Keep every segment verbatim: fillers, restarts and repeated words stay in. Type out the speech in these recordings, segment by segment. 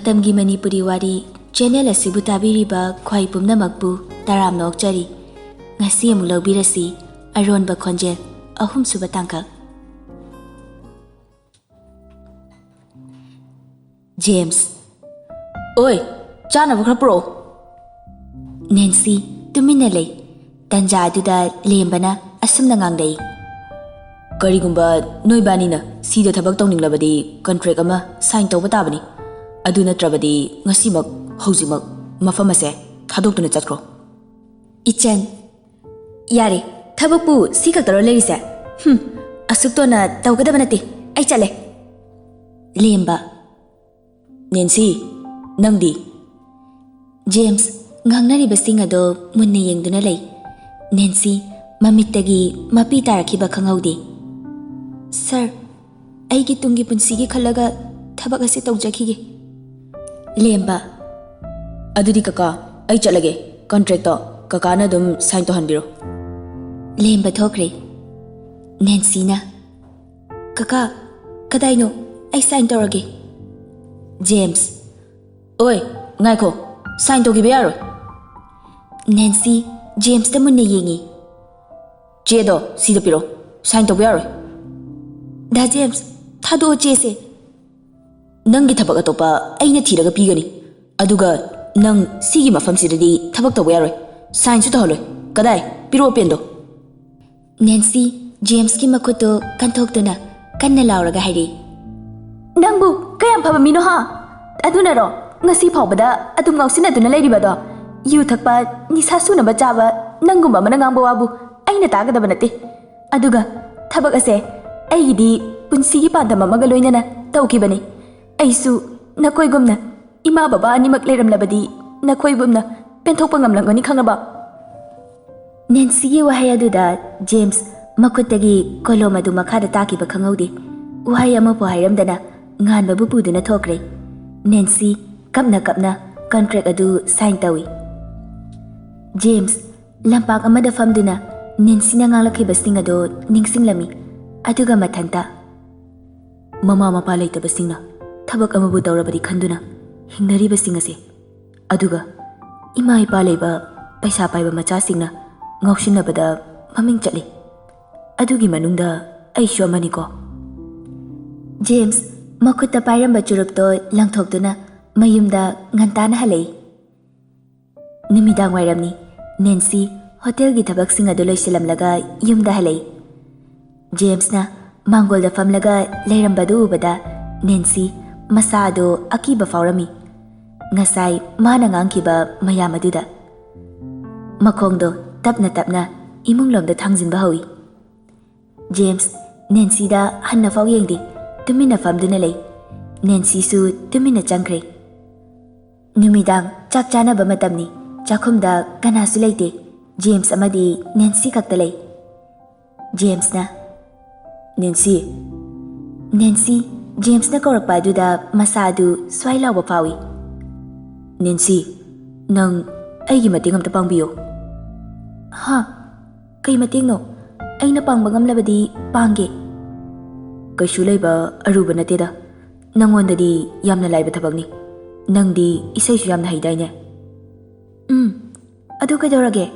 ꯇꯝꯒꯤ ꯃꯅꯤꯄꯨꯔꯤ ꯋꯥꯔꯤ ꯆꯦꯅꯦꯜ ꯑꯁꯤꯕꯨ ꯇꯥꯕꯤꯔꯤꯕ ꯈ꯭ꯋꯥꯏ ꯄꯨꯝꯅꯃꯛꯄꯨ ꯇꯔꯥꯝꯅ ꯑꯣꯛꯆꯔꯤ꯫ ꯉꯁꯤ ꯑꯃꯨꯛ ꯂꯧꯕꯤꯔꯁꯤ ꯑꯔꯣꯟꯕ ꯈꯣꯟꯖꯦꯜ ꯑꯍꯨꯝꯁꯨꯕ ꯇꯥꯡꯀꯛ꯫ ꯖꯦꯝꯁ꯫ ꯑꯣꯏ, ꯆꯥꯅꯕ ꯈꯔ ꯄꯨꯔꯛꯑꯣ꯫ ꯅꯦꯟꯁꯤ ꯇꯨꯃꯤꯟꯅ ꯂꯩ꯫ ꯇꯟꯖꯥ ꯑꯗꯨꯗ ꯂꯦꯝꯕꯅ ꯑꯁꯨꯝꯅ ꯉꯥꯡꯂꯛꯏ꯫ ꯀꯔꯤꯒꯨꯝꯕ ꯅꯣꯏꯕꯥꯅꯤꯅ ꯁꯤꯗ ꯊꯕꯛ ꯇꯧꯅꯤꯡꯂꯕꯗꯤ ꯀꯟꯇ꯭ꯔꯦꯛ ꯑꯃ ꯁꯥꯏꯟ ꯇꯧꯕ ꯇꯥꯕꯅꯤ꯫ ꯑꯗꯨ ꯅꯠꯇ꯭ꯔꯕꯗꯤ ꯉꯁꯤꯃꯛ, ꯍꯧꯖꯤꯛꯃꯛ ꯃꯐꯝ ꯑꯁꯦ ꯊꯥꯗꯣꯛꯇꯨꯅ ꯆꯠꯈ꯭ꯔꯣ꯫ ꯏꯆꯟ, ꯌꯥꯔꯦ, ꯊꯕꯛꯄꯨ ꯁꯤ ꯈꯛꯇꯔꯣ ꯂꯩꯔꯤꯁꯦ? ꯍꯨꯝ, ꯑꯁꯨꯛ ꯇꯣꯟꯅ ꯇꯧꯒꯗꯕ ꯅꯠꯇꯦ꯫ ꯑꯩ ꯆꯠꯂꯦ꯫ ꯂꯦꯝꯕ꯫ ꯅꯦꯟꯁꯤ, ꯅꯪꯗꯤ? ꯖꯦꯝꯁ ꯉꯥꯡꯅꯔꯤꯕꯁꯤꯡ ꯑꯗꯣ ꯃꯨꯟꯅ ꯌꯦꯡꯗꯨꯅ ꯂꯩ꯫ ꯅꯦꯟꯁꯤ ꯃꯃꯤꯠꯇꯒꯤ ꯃꯄꯤ ꯇꯥꯔꯛꯈꯤꯕ ꯈꯪꯍꯧꯗꯦ꯫ ꯁꯥꯔ, ꯑꯩꯒꯤ ꯇꯨꯡꯒꯤ ꯄꯨꯟꯁꯤꯒꯤ ꯈꯜꯂꯒ ꯊꯕꯛ ꯑꯁꯤ ꯇꯧꯖꯈꯤꯒꯦ꯫ ꯂꯦꯝꯕ꯫ ꯑꯗꯨꯗꯤ ꯀꯀꯥ, ꯑꯩ ꯆꯠꯂꯒꯦ꯫ ꯀꯟꯇ꯭ꯔꯦꯛꯇꯣ ꯀꯀꯥꯅ ꯑꯗꯨꯝ ꯁꯥꯏꯟ ꯇꯧꯍꯟꯕꯤꯔꯣ꯫ ꯂꯦꯝꯕ ꯊꯣꯛꯈ꯭ꯔꯦ꯫ ꯅꯦꯟꯁꯤꯅ, "ꯀꯀꯥ, ꯀꯗꯥꯏꯅꯣ? ꯑꯩ ꯁꯥꯏꯟ ꯇꯧꯔꯒꯦ꯫" ꯖꯦꯝꯁ꯫ ꯑꯣꯏ, ꯉꯥꯏꯈꯣ, ꯁꯥꯏꯟ ꯇꯧꯈꯤꯕ ꯌꯥꯔꯣꯏ꯫ ꯅꯦꯟꯁꯤ ꯖꯦꯝꯁꯇ ꯃꯨꯟꯅ ꯌꯦꯡꯉꯤ꯫ ꯆꯦꯗꯣ ꯁꯤꯗ ꯄꯤꯔꯛꯑꯣ, ꯁꯥꯏꯟ ꯇꯧꯕ ꯌꯥꯔꯣꯏ꯫ ꯗꯥ ꯖꯦꯝꯁ, ꯊꯥꯗꯣꯛꯑꯣ ꯆꯦꯁꯦ꯫ ꯅꯪꯒꯤ ꯊꯕꯛ ꯑꯇꯣꯞꯄ ꯑꯩꯅ ꯊꯤꯔꯒ ꯄꯤꯒꯅꯤ꯫ ꯑꯗꯨꯒ ꯅꯪ ꯁꯤꯒꯤ ꯃꯐꯝꯁꯤꯗꯗꯤ ꯊꯕꯛ ꯇꯧꯕ ꯌꯥꯔꯣꯏ꯫ ꯁꯥꯏꯟꯁꯨ ꯇꯧꯍꯜꯂꯣꯏ꯫ ꯀꯗꯥꯏ? ꯄꯤꯔꯛꯑꯣ ꯄꯦꯟꯗꯣ꯫ ꯅꯦꯟꯁꯤ ꯖꯦꯝꯁꯀꯤ ꯃꯈꯨꯠꯇꯨ ꯀꯟꯊꯣꯛꯇꯨꯅ ꯀꯟꯅ ꯂꯥꯎꯔꯒ ꯍꯥꯏꯔꯛꯏ꯫ "ꯅꯪꯕꯨ ꯀꯌꯥꯝ ꯐꯕ ꯃꯤꯅꯣ ꯍꯥ? ꯑꯗꯨꯅꯔꯣ ꯉꯁꯤ ꯐꯥꯎꯕꯗ ꯑꯗꯨꯝ ꯉꯥꯎꯁꯤꯟꯅꯗꯨꯅ ꯂꯩꯔꯤꯕꯗꯣ? ꯌꯨ ꯊꯛꯄ, ꯅꯤꯁꯥ ꯁꯨꯅꯕ ꯆꯥꯕ ꯅꯪꯒꯨꯝꯕ ꯑꯃꯅ ꯉꯥꯡꯕ ꯋꯥꯕꯨ ꯑꯩꯅ ꯇꯥꯒꯗꯕ ꯅꯠꯇꯦ꯫ ꯑꯗꯨꯒ ꯊꯕꯛ ꯑꯁꯦ ꯑꯩꯒꯤꯗꯤ ꯄꯨꯟꯁꯤꯒꯤ ꯄꯥꯟꯗꯝ ꯑꯃꯒ ꯂꯣꯏꯅꯅ ꯇꯧꯈꯤꯕꯅꯤ꯫ ꯑꯩꯁꯨ ꯅꯈꯣꯏꯒꯨꯝꯅ ꯏꯃꯥ ꯕꯕꯥ ꯑꯅꯤꯃꯛ ꯂꯩꯔꯝꯂꯕꯗꯤ ꯅꯈꯣꯏꯒꯨꯝꯅ ꯄꯦꯟꯊꯣꯛꯄ ꯉꯝꯂꯝꯒꯅꯤ ꯈꯪꯉꯕ?" ꯅꯦꯟꯁꯤꯒꯤ ꯋꯥꯍꯩ ꯑꯗꯨꯗ ꯖꯦꯝꯁ ꯃꯈꯨꯠꯇꯒꯤ ꯀꯣꯂꯣꯝ ꯑꯗꯨ ꯃꯈꯥꯗ ꯇꯥꯈꯤꯕ ꯈꯪꯍꯧꯗꯦ꯫ ꯋꯥꯍꯩ ꯑꯃꯐꯥꯎ ꯍꯥꯏꯔꯝꯗꯅ ꯉꯥꯟꯕꯕꯨ ꯄꯨꯗꯨꯅ ꯊꯣꯛꯈ꯭ꯔꯦ꯫ ꯅꯦꯟꯁꯤ ꯀꯞꯅ ꯀꯞꯅ ꯀꯟꯇ꯭ꯔꯦꯛ ꯑꯗꯨ ꯁꯥꯏꯟ ꯇꯧꯏ꯫ ꯖꯦꯝꯁ ꯂꯝꯄꯥꯛ ꯑꯃꯗ ꯐꯝꯗꯨꯅ ꯅꯦꯟꯁꯤꯅ ꯉꯥꯡꯂꯛꯈꯤꯕꯁꯤꯡ ꯑꯗꯨ ꯅꯤꯡꯁꯤꯡꯂꯝꯃꯤ꯫ ꯑꯗꯨꯒ ꯃꯊꯟꯇ, "ꯃꯃꯥ ꯃꯄꯥ ꯂꯩꯇꯕꯁꯤꯡꯅ ꯊꯕꯛ ꯑꯃꯕꯨ ꯇꯧꯔꯕꯗꯤ ꯈꯟꯗꯨꯅ ꯍꯤꯡꯅꯔꯤꯕꯁꯤꯡ ꯑꯁꯤ, ꯑꯗꯨꯒ ꯏꯃꯥ ꯏꯄꯥ ꯂꯩꯕ ꯄꯩꯁꯥ ꯄꯥꯏꯕ ꯃꯆꯥꯁꯤꯡꯅ ꯉꯥꯎꯁꯤꯟꯅꯕꯗ ꯃꯃꯤꯡ ꯆꯠꯂꯤ꯫ ꯑꯗꯨꯒꯤ ꯃꯅꯨꯡꯗ ꯑꯩꯁꯨ ꯑꯃꯅꯤꯀꯣ꯫ ꯖꯦꯝꯁ ꯃꯈꯨꯠꯇ ꯄꯥꯏꯔꯝꯕ ꯆꯨꯔꯨꯞꯇꯣ ꯂꯪꯊꯣꯛꯇꯨꯅ ꯃꯌꯨꯝꯗ ꯉꯟꯇꯥꯅ ꯍꯜꯂꯛꯏ꯫ ꯅꯨꯃꯤꯗꯥꯡ ꯋꯥꯏꯔꯝꯅꯤ꯫ ꯅꯦꯟꯁꯤ ꯍꯣꯇꯦꯜꯒꯤ ꯊꯕꯛꯁꯤꯡ ꯑꯗꯨ ꯂꯣꯏꯁꯤꯜꯂꯝꯂꯒ ꯌꯨꯝꯗ ꯍꯜꯂꯛꯏ꯫ ꯖꯦꯝꯁꯅ ꯃꯥꯡꯒꯣꯜꯗ ꯐꯝꯂꯒ ꯂꯩꯔꯝꯕꯗꯨ ꯎꯕꯗ ꯅꯦꯟꯁꯤ ꯃꯁꯥ ꯑꯗꯨ ꯑꯀꯤꯕ ꯐꯥꯎꯔꯝꯃꯤ꯫ ꯉꯁꯥꯏ ꯃꯥꯅ ꯉꯥꯡꯈꯤꯕ ꯃꯌꯥꯝ ꯑꯗꯨꯗ꯫ ꯃꯈꯣꯡꯗꯣ ꯇꯞꯅ ꯇꯞꯅ ꯏꯃꯨꯡꯂꯣꯝꯗ ꯊꯥꯡꯖꯤꯟꯕ ꯍꯧꯏ꯫ ꯖꯦꯝꯁ ꯅꯦꯟꯁꯤꯗ ꯍꯟꯅꯐꯥꯎ ꯌꯦꯡꯗꯦ, ꯇꯨꯃꯤꯟꯅ ꯐꯝꯗꯨꯅ ꯂꯩ꯫ ꯅꯦꯟꯁꯤꯁꯨ ꯇꯨꯃꯤꯟꯅ ꯆꯪꯈ꯭ꯔꯦ꯫ ꯅꯨꯃꯤꯗꯥꯡ ꯆꯥꯛ ꯆꯥꯅꯕ ꯃꯇꯝꯅꯤ꯫ ꯆꯥꯛꯈꯨꯝꯗ ꯀꯅꯥꯁꯨ ꯂꯩꯇꯦ꯫ ꯖꯦꯝꯁ ꯑꯃꯗꯤ ꯅꯦꯟꯁꯤ ꯈꯛꯇ ꯂꯩ꯫ ꯖꯦꯝꯁꯅ, "ꯅꯦꯟꯁꯤ!" ꯅꯦꯟꯁꯤ ꯖꯦꯝꯁꯅ ꯀꯧꯔꯛꯄ ꯑꯗꯨꯗ ꯃꯁꯥ ꯑꯗꯨ ꯁ꯭ꯋꯥꯏ ꯂꯥꯎꯕ ꯐꯥꯎꯏ꯫ "ꯅꯦꯟꯁꯤ, ꯅꯪ ꯑꯩꯒꯤ ꯃꯇꯦꯡ ꯑꯝꯇ ꯄꯥꯡꯕꯤꯌꯨ꯫" "ꯍꯥ? ꯀꯩ ꯃꯇꯦꯡꯅꯣ? ꯑꯩꯅ ꯄꯥꯡꯕ ꯉꯝꯂꯕꯗꯤ ꯄꯥꯡꯒꯦ꯫" "ꯀꯩꯁꯨ ꯂꯩꯕ ꯑꯔꯨꯕ ꯅꯠꯇꯦꯗ꯫ ꯅꯪꯉꯣꯟꯗꯗꯤ ꯌꯥꯝꯅ ꯂꯥꯏꯕ ꯊꯕꯛꯅꯤ꯫ ꯅꯪꯗꯤ ꯏꯁꯩꯁꯨ ꯌꯥꯝꯅ ꯍꯩꯗꯥꯏꯅꯦ?" "ꯎꯝ, ꯑꯗꯨ ꯀꯩꯗꯧꯔꯒꯦ?"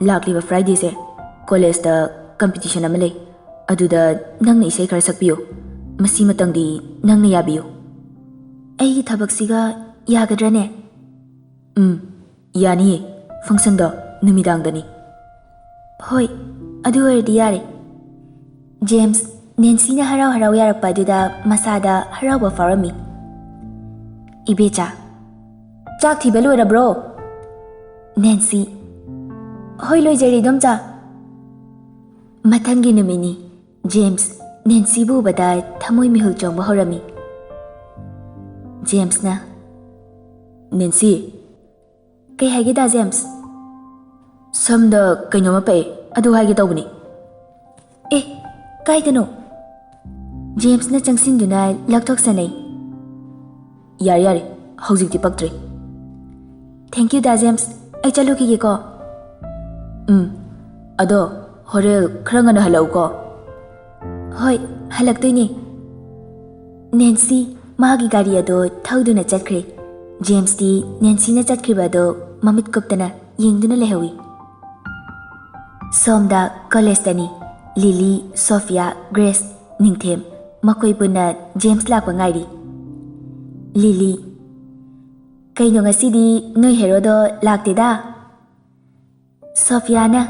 "ꯂꯥꯛꯂꯤꯕ Fridayꯁꯦ ꯀꯣꯂꯦꯖꯇ competition ꯑꯃ ꯂꯩ꯫ ꯑꯗꯨꯗ ꯅꯪꯅ ꯏꯁꯩ ꯈꯔ ꯁꯛꯄꯤꯌꯨ꯫ ꯃꯁꯤꯃꯇꯪꯗꯤ ꯅꯪꯅ ꯌꯥꯕꯤꯌꯨ꯫" "ꯑꯩꯒꯤ ꯊꯕꯛꯁꯤꯒ ꯌꯥꯒꯗ꯭ꯔꯅꯦ?" "ꯎꯝ, ꯌꯥꯅꯤꯌꯦ꯫ Functionꯗꯣ ꯅꯨꯃꯤꯗꯥꯡꯗꯅꯤ꯫" "ꯍꯣꯏ, ꯑꯗꯨ ꯑꯣꯏꯔꯗꯤ ꯌꯥꯔꯦ꯫" ꯖꯦꯝꯁ, ꯅꯦꯟꯁꯤꯅ ꯍꯔꯥꯎ ꯍꯔꯥꯎ ꯌꯥꯔꯛꯄ ꯑꯗꯨꯗ ꯃꯁꯥꯗ ꯍꯔꯥꯎꯕ ꯐꯥꯎꯔꯝꯃꯤ꯫ "ꯏꯕꯦꯆꯥ, ꯆꯥꯛ ꯊꯤꯕ ꯂꯣꯏꯔꯕ꯭ꯔꯣ?" ꯅꯦꯟꯁꯤ, "ꯍꯣꯏ, ꯂꯣꯏꯖꯔꯦ, ꯏꯗꯣꯝꯆꯥ꯫" ꯃꯊꯪꯒꯤ ꯅꯨꯃꯤꯠꯅꯤ꯫ ꯖꯦꯝꯁ ꯅꯦꯟꯁꯤꯕꯨ ꯎꯕꯗ ꯊꯃꯣꯏ ꯃꯤꯍꯨꯜ ꯆꯣꯡꯕ ꯍꯧꯔꯝꯃꯤ꯫ ꯖꯦꯝꯁꯅ, "ꯅꯦꯟꯁꯤ!" "ꯀꯩ ꯍꯥꯏꯒꯦ, ꯗꯥ ꯖꯦꯝꯁ?" "ꯁꯝꯗ ꯀꯩꯅꯣꯝꯃ ꯄꯛꯑꯦ, ꯑꯗꯨ ꯍꯥꯏꯒꯦ ꯇꯧꯕꯅꯤ꯫" "ꯑꯦ, ꯀꯥꯏꯗꯅꯣ?" ꯖꯦꯝꯁꯅ ꯆꯪꯁꯤꯟꯗꯨꯅ ꯂꯧꯊꯣꯛꯆꯅꯩ꯫ "ꯌꯥꯔꯦ, ꯌꯥꯔꯦ, ꯍꯧꯖꯤꯛꯇꯤ ꯄꯛꯇ꯭ꯔꯦ꯫" "Thank you, the James. ꯑꯩ ꯆꯠꯂꯨꯈꯤꯒꯦꯀꯣ꯫" "ꯎꯝ, ꯑꯗꯣ ꯍꯣꯔꯦꯟ ꯈꯔ ꯉꯟꯅ ꯍꯜꯂꯛꯎꯀꯣ꯫" "ꯍꯣꯏ, ꯍꯜꯂꯛꯇꯣꯏꯅꯦ꯫" ꯅꯦꯟꯁꯤ ꯃꯥꯒꯤ ꯒꯥꯔꯤ ꯑꯗꯣ ꯊꯧꯗꯨꯅ ꯆꯠꯈ꯭ꯔꯦ꯫ ꯖꯦꯝꯁꯇꯤ ꯅꯦꯟꯁꯤꯅ ꯆꯠꯈ꯭ꯔꯤꯕ ꯑꯗꯣ ꯃꯃꯤꯠ ꯀꯨꯞꯇꯅ ꯌꯦꯡꯗꯨꯅ ꯂꯩꯍꯧꯏ꯫ ꯁꯣꯝꯗ ꯀꯣꯂꯦꯖꯇꯅꯤ꯫ ꯂꯤꯂꯤ, ꯁꯣꯐꯤꯌꯥ, ꯒ꯭ꯔꯦꯁ, ꯅꯤꯡꯊꯦꯝ, ꯃꯈꯣꯏ ꯄꯨꯟꯅ ꯖꯦꯝꯁ ꯂꯥꯛꯄ ꯉꯥꯏꯔꯤ꯫ ꯂꯤꯂꯤ, "ꯀꯩꯅꯣ, ꯉꯁꯤꯗꯤ ꯅꯣꯏ ꯍꯦꯔꯣꯗꯣ ꯂꯥꯛꯇꯦꯗ?" ꯁꯣꯐꯤꯌꯥꯅ,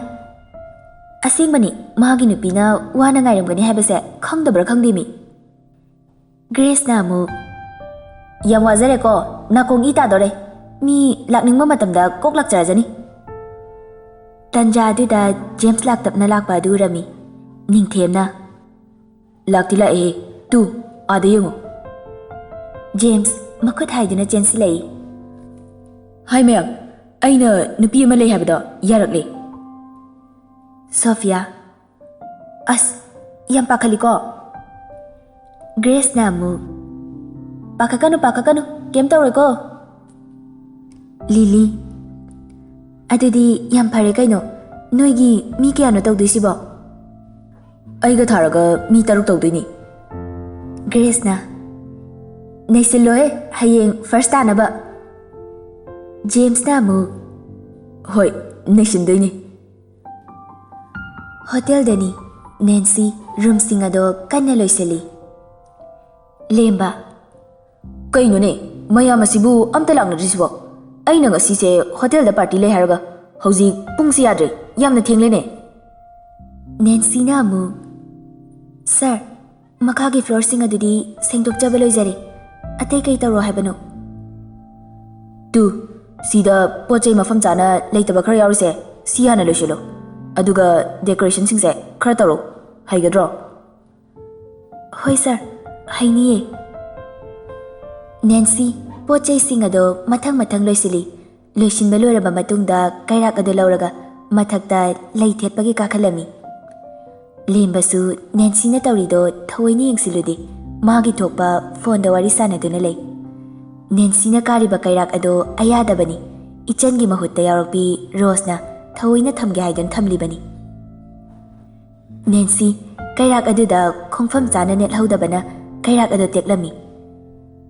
"ꯑꯁꯦꯡꯕꯅꯤ, ꯃꯥꯒꯤ ꯅꯨꯄꯤꯅ ꯋꯥꯅ ꯉꯥꯏꯔꯝꯒꯅꯤ ꯍꯥꯏꯕꯁꯦ ꯈꯪꯗꯕ꯭ꯔꯥ ꯈꯪꯗꯦꯃꯤ?" ꯒ꯭ꯔꯦꯁꯅ ꯑꯃꯨꯛ, "ꯌꯥꯝ ꯋꯥꯖꯔꯦꯀꯣ, ꯅꯥꯀꯣꯡ ꯏ ꯇꯥꯗꯣꯔꯦ꯫ ꯃꯤ ꯂꯥꯛꯅꯤꯡꯕ ꯃꯇꯝꯗ ꯀꯣꯛ ꯂꯥꯛꯆꯔꯖꯅꯤ꯫" ꯇꯟꯖꯥ ꯑꯗꯨꯗ ꯖꯦꯝꯁ ꯂꯥꯛꯇꯞꯅ ꯂꯥꯛꯄ ꯑꯗꯨ ꯎꯔꯝꯃꯤ꯫ ꯅꯤꯡꯊꯦꯝꯅ, "ꯂꯥꯛꯇꯤ ꯂꯥꯛꯑꯦꯍꯦ, ꯇꯨ, ꯑꯥꯗ ꯌꯦꯡꯉꯨ꯫" ꯖꯦꯝꯁ ꯃꯈꯨꯠ ꯍꯥꯏꯗꯨꯅ ꯆꯦꯟꯁꯤꯜꯂꯛꯏ꯫ "ꯍꯥꯏ ꯃꯌꯥꯝ, ꯑꯩꯅ ꯅꯨꯄꯤ ꯑꯃ ꯂꯩ ꯍꯥꯏꯕꯗꯣ ꯌꯥꯔꯛꯂꯦ꯫" ꯁꯣꯐꯤꯌꯥ, "ꯑꯁ, ꯌꯥꯝ ꯄꯥꯈꯠꯂꯤꯀꯣ?" ꯒ꯭ꯔꯦꯁꯅ ꯑꯃꯨꯛ, "ꯄꯥꯈꯠꯀꯅꯨ, ꯄꯥꯈꯠꯀꯅꯨ, ꯀꯩꯝ ꯇꯧꯔꯣꯏꯀꯣ꯫" ꯂꯤꯂꯤ, "ꯑꯗꯨꯗꯤ ꯌꯥꯝ ꯐꯔꯦ ꯀꯩꯅꯣ꯫ ꯅꯣꯏꯒꯤ ꯃꯤ ꯀꯌꯥꯅꯣ ꯇꯧꯗꯣꯏꯁꯤꯕꯣ?" "ꯑꯩꯒ ꯊꯥꯔꯒ ꯃꯤ ꯇꯔꯨꯛ ꯇꯧꯗꯣꯏꯅꯤ꯫" ꯒ꯭ꯔꯦꯁꯅ, "ꯅꯩꯁꯤꯜꯂꯣꯍꯦ, ꯍꯌꯦꯡ ꯐꯥꯔꯁ ꯇꯥꯅꯕ꯫" ꯖꯦꯝꯁꯅ ꯑꯃꯨꯛ, "ꯍꯣꯏ, ꯅꯩꯁꯤꯟꯗꯣꯏꯅꯤ꯫" ꯍꯣꯇꯦꯜꯗꯅꯤ꯫ ꯅꯦꯟꯁꯤ ꯔꯨꯝꯁꯤꯡ ꯑꯗꯣ ꯀꯟꯅ ꯂꯣꯏꯁꯤꯜꯂꯤ꯫ ꯂꯦꯝꯕ, "ꯀꯩꯅꯣꯅꯦ, ꯃꯌꯥꯝ ꯑꯁꯤꯕꯨ ꯑꯝꯇ ꯂꯥꯛꯅꯗ꯭ꯔꯤꯁꯤꯕꯣ? ꯑꯩꯅ ꯉꯁꯤꯁꯦ ꯍꯣꯇꯦꯜꯗ ꯄꯥꯔꯇꯤ ꯂꯩ ꯍꯥꯏꯔꯒ ꯍꯧꯖꯤꯛ ꯄꯨꯡꯁꯤ ꯌꯥꯗ꯭ꯔꯦ, ꯌꯥꯝꯅ ꯊꯦꯡꯂꯦꯅꯦ꯫" ꯅꯦꯟꯁꯤꯅ ꯑꯃꯨꯛ, "ꯁꯥꯔ, ꯃꯈꯥꯒꯤ ꯐ꯭ꯂꯣꯔꯁꯤꯡ ꯑꯗꯨꯗꯤ ꯁꯦꯡꯗꯣꯛꯆꯕ ꯂꯣꯏꯖꯔꯦ꯫ ꯑꯇꯩ ꯀꯩ ꯇꯧꯔꯣ ꯍꯥꯏꯕꯅꯣ?" "ꯇꯨ, ꯁꯤꯗ ꯄꯣꯠ ꯆꯩ ꯃꯐꯝ ꯆꯥꯅ ꯂꯩꯇꯕ ꯈꯔ ꯌꯥꯎꯔꯤꯁꯦ, ꯁꯤ ꯍꯥꯟꯅ ꯂꯣꯏꯁꯤꯜꯂꯣ꯫ ꯑꯗꯨꯒ ꯗꯦꯀꯣꯔꯦꯁꯟꯁꯤꯡꯁꯦ ꯈꯔ ꯇꯧꯔꯣ꯫ ꯍꯩꯒꯗ꯭ꯔꯣ?" "ꯍꯣꯏ ꯁꯥꯔ, ꯍꯩꯅꯤꯌꯦ꯫" ꯅꯦꯟꯁꯤ ꯄꯣꯠ ꯆꯩꯁꯤꯡ ꯑꯗꯣ ꯃꯊꯪ ꯃꯊꯪ ꯂꯣꯏꯁꯤꯜꯂꯤ꯫ ꯂꯣꯏꯁꯤꯟꯕ ꯂꯣꯏꯔꯕ ꯃꯇꯨꯡꯗ ꯀꯩꯔꯥꯛ ꯑꯗꯨ ꯂꯧꯔꯒ ꯃꯊꯛꯇ ꯂꯩ ꯊꯦꯠꯄꯒꯤ ꯀꯥꯈꯠꯂꯝꯃꯤ꯫ ꯂꯦꯝꯕꯁꯨ ꯅꯦꯟꯁꯤꯅ ꯇꯧꯔꯤꯗꯣ ꯊꯑꯣꯏꯅ ꯌꯦꯡꯁꯤꯜꯂꯨꯗꯦ꯫ ꯃꯥꯒꯤ ꯊꯣꯛꯄ ꯐꯣꯟꯗ ꯋꯥꯔꯤ ꯁꯥꯟꯅꯗꯨꯅ ꯂꯩ꯫ ꯅꯦꯟꯁꯤꯅ ꯀꯥꯔꯤꯕ ꯀꯩꯔꯥꯛ ꯑꯗꯣ ꯑꯌꯥꯗꯕꯅꯤ꯫ ꯏꯆꯟꯒꯤ ꯃꯍꯨꯠꯇ ꯌꯥꯎꯔꯛꯄꯤ ꯔꯣꯁꯅ ꯊꯑꯣꯏꯅ ꯊꯝꯒꯦ ꯍꯥꯏꯗꯨꯅ ꯊꯝꯂꯤꯕꯅꯤ꯫ ꯅꯦꯟꯁꯤ ꯀꯩꯔꯥꯛ ꯑꯗꯨꯗ ꯈꯣꯡꯐꯝ ꯆꯥꯅ ꯅꯦꯠꯍꯧꯗꯕꯅ ꯀꯩꯔꯥꯛ ꯑꯗꯨ ꯇꯦꯛꯂꯝꯃꯤ꯫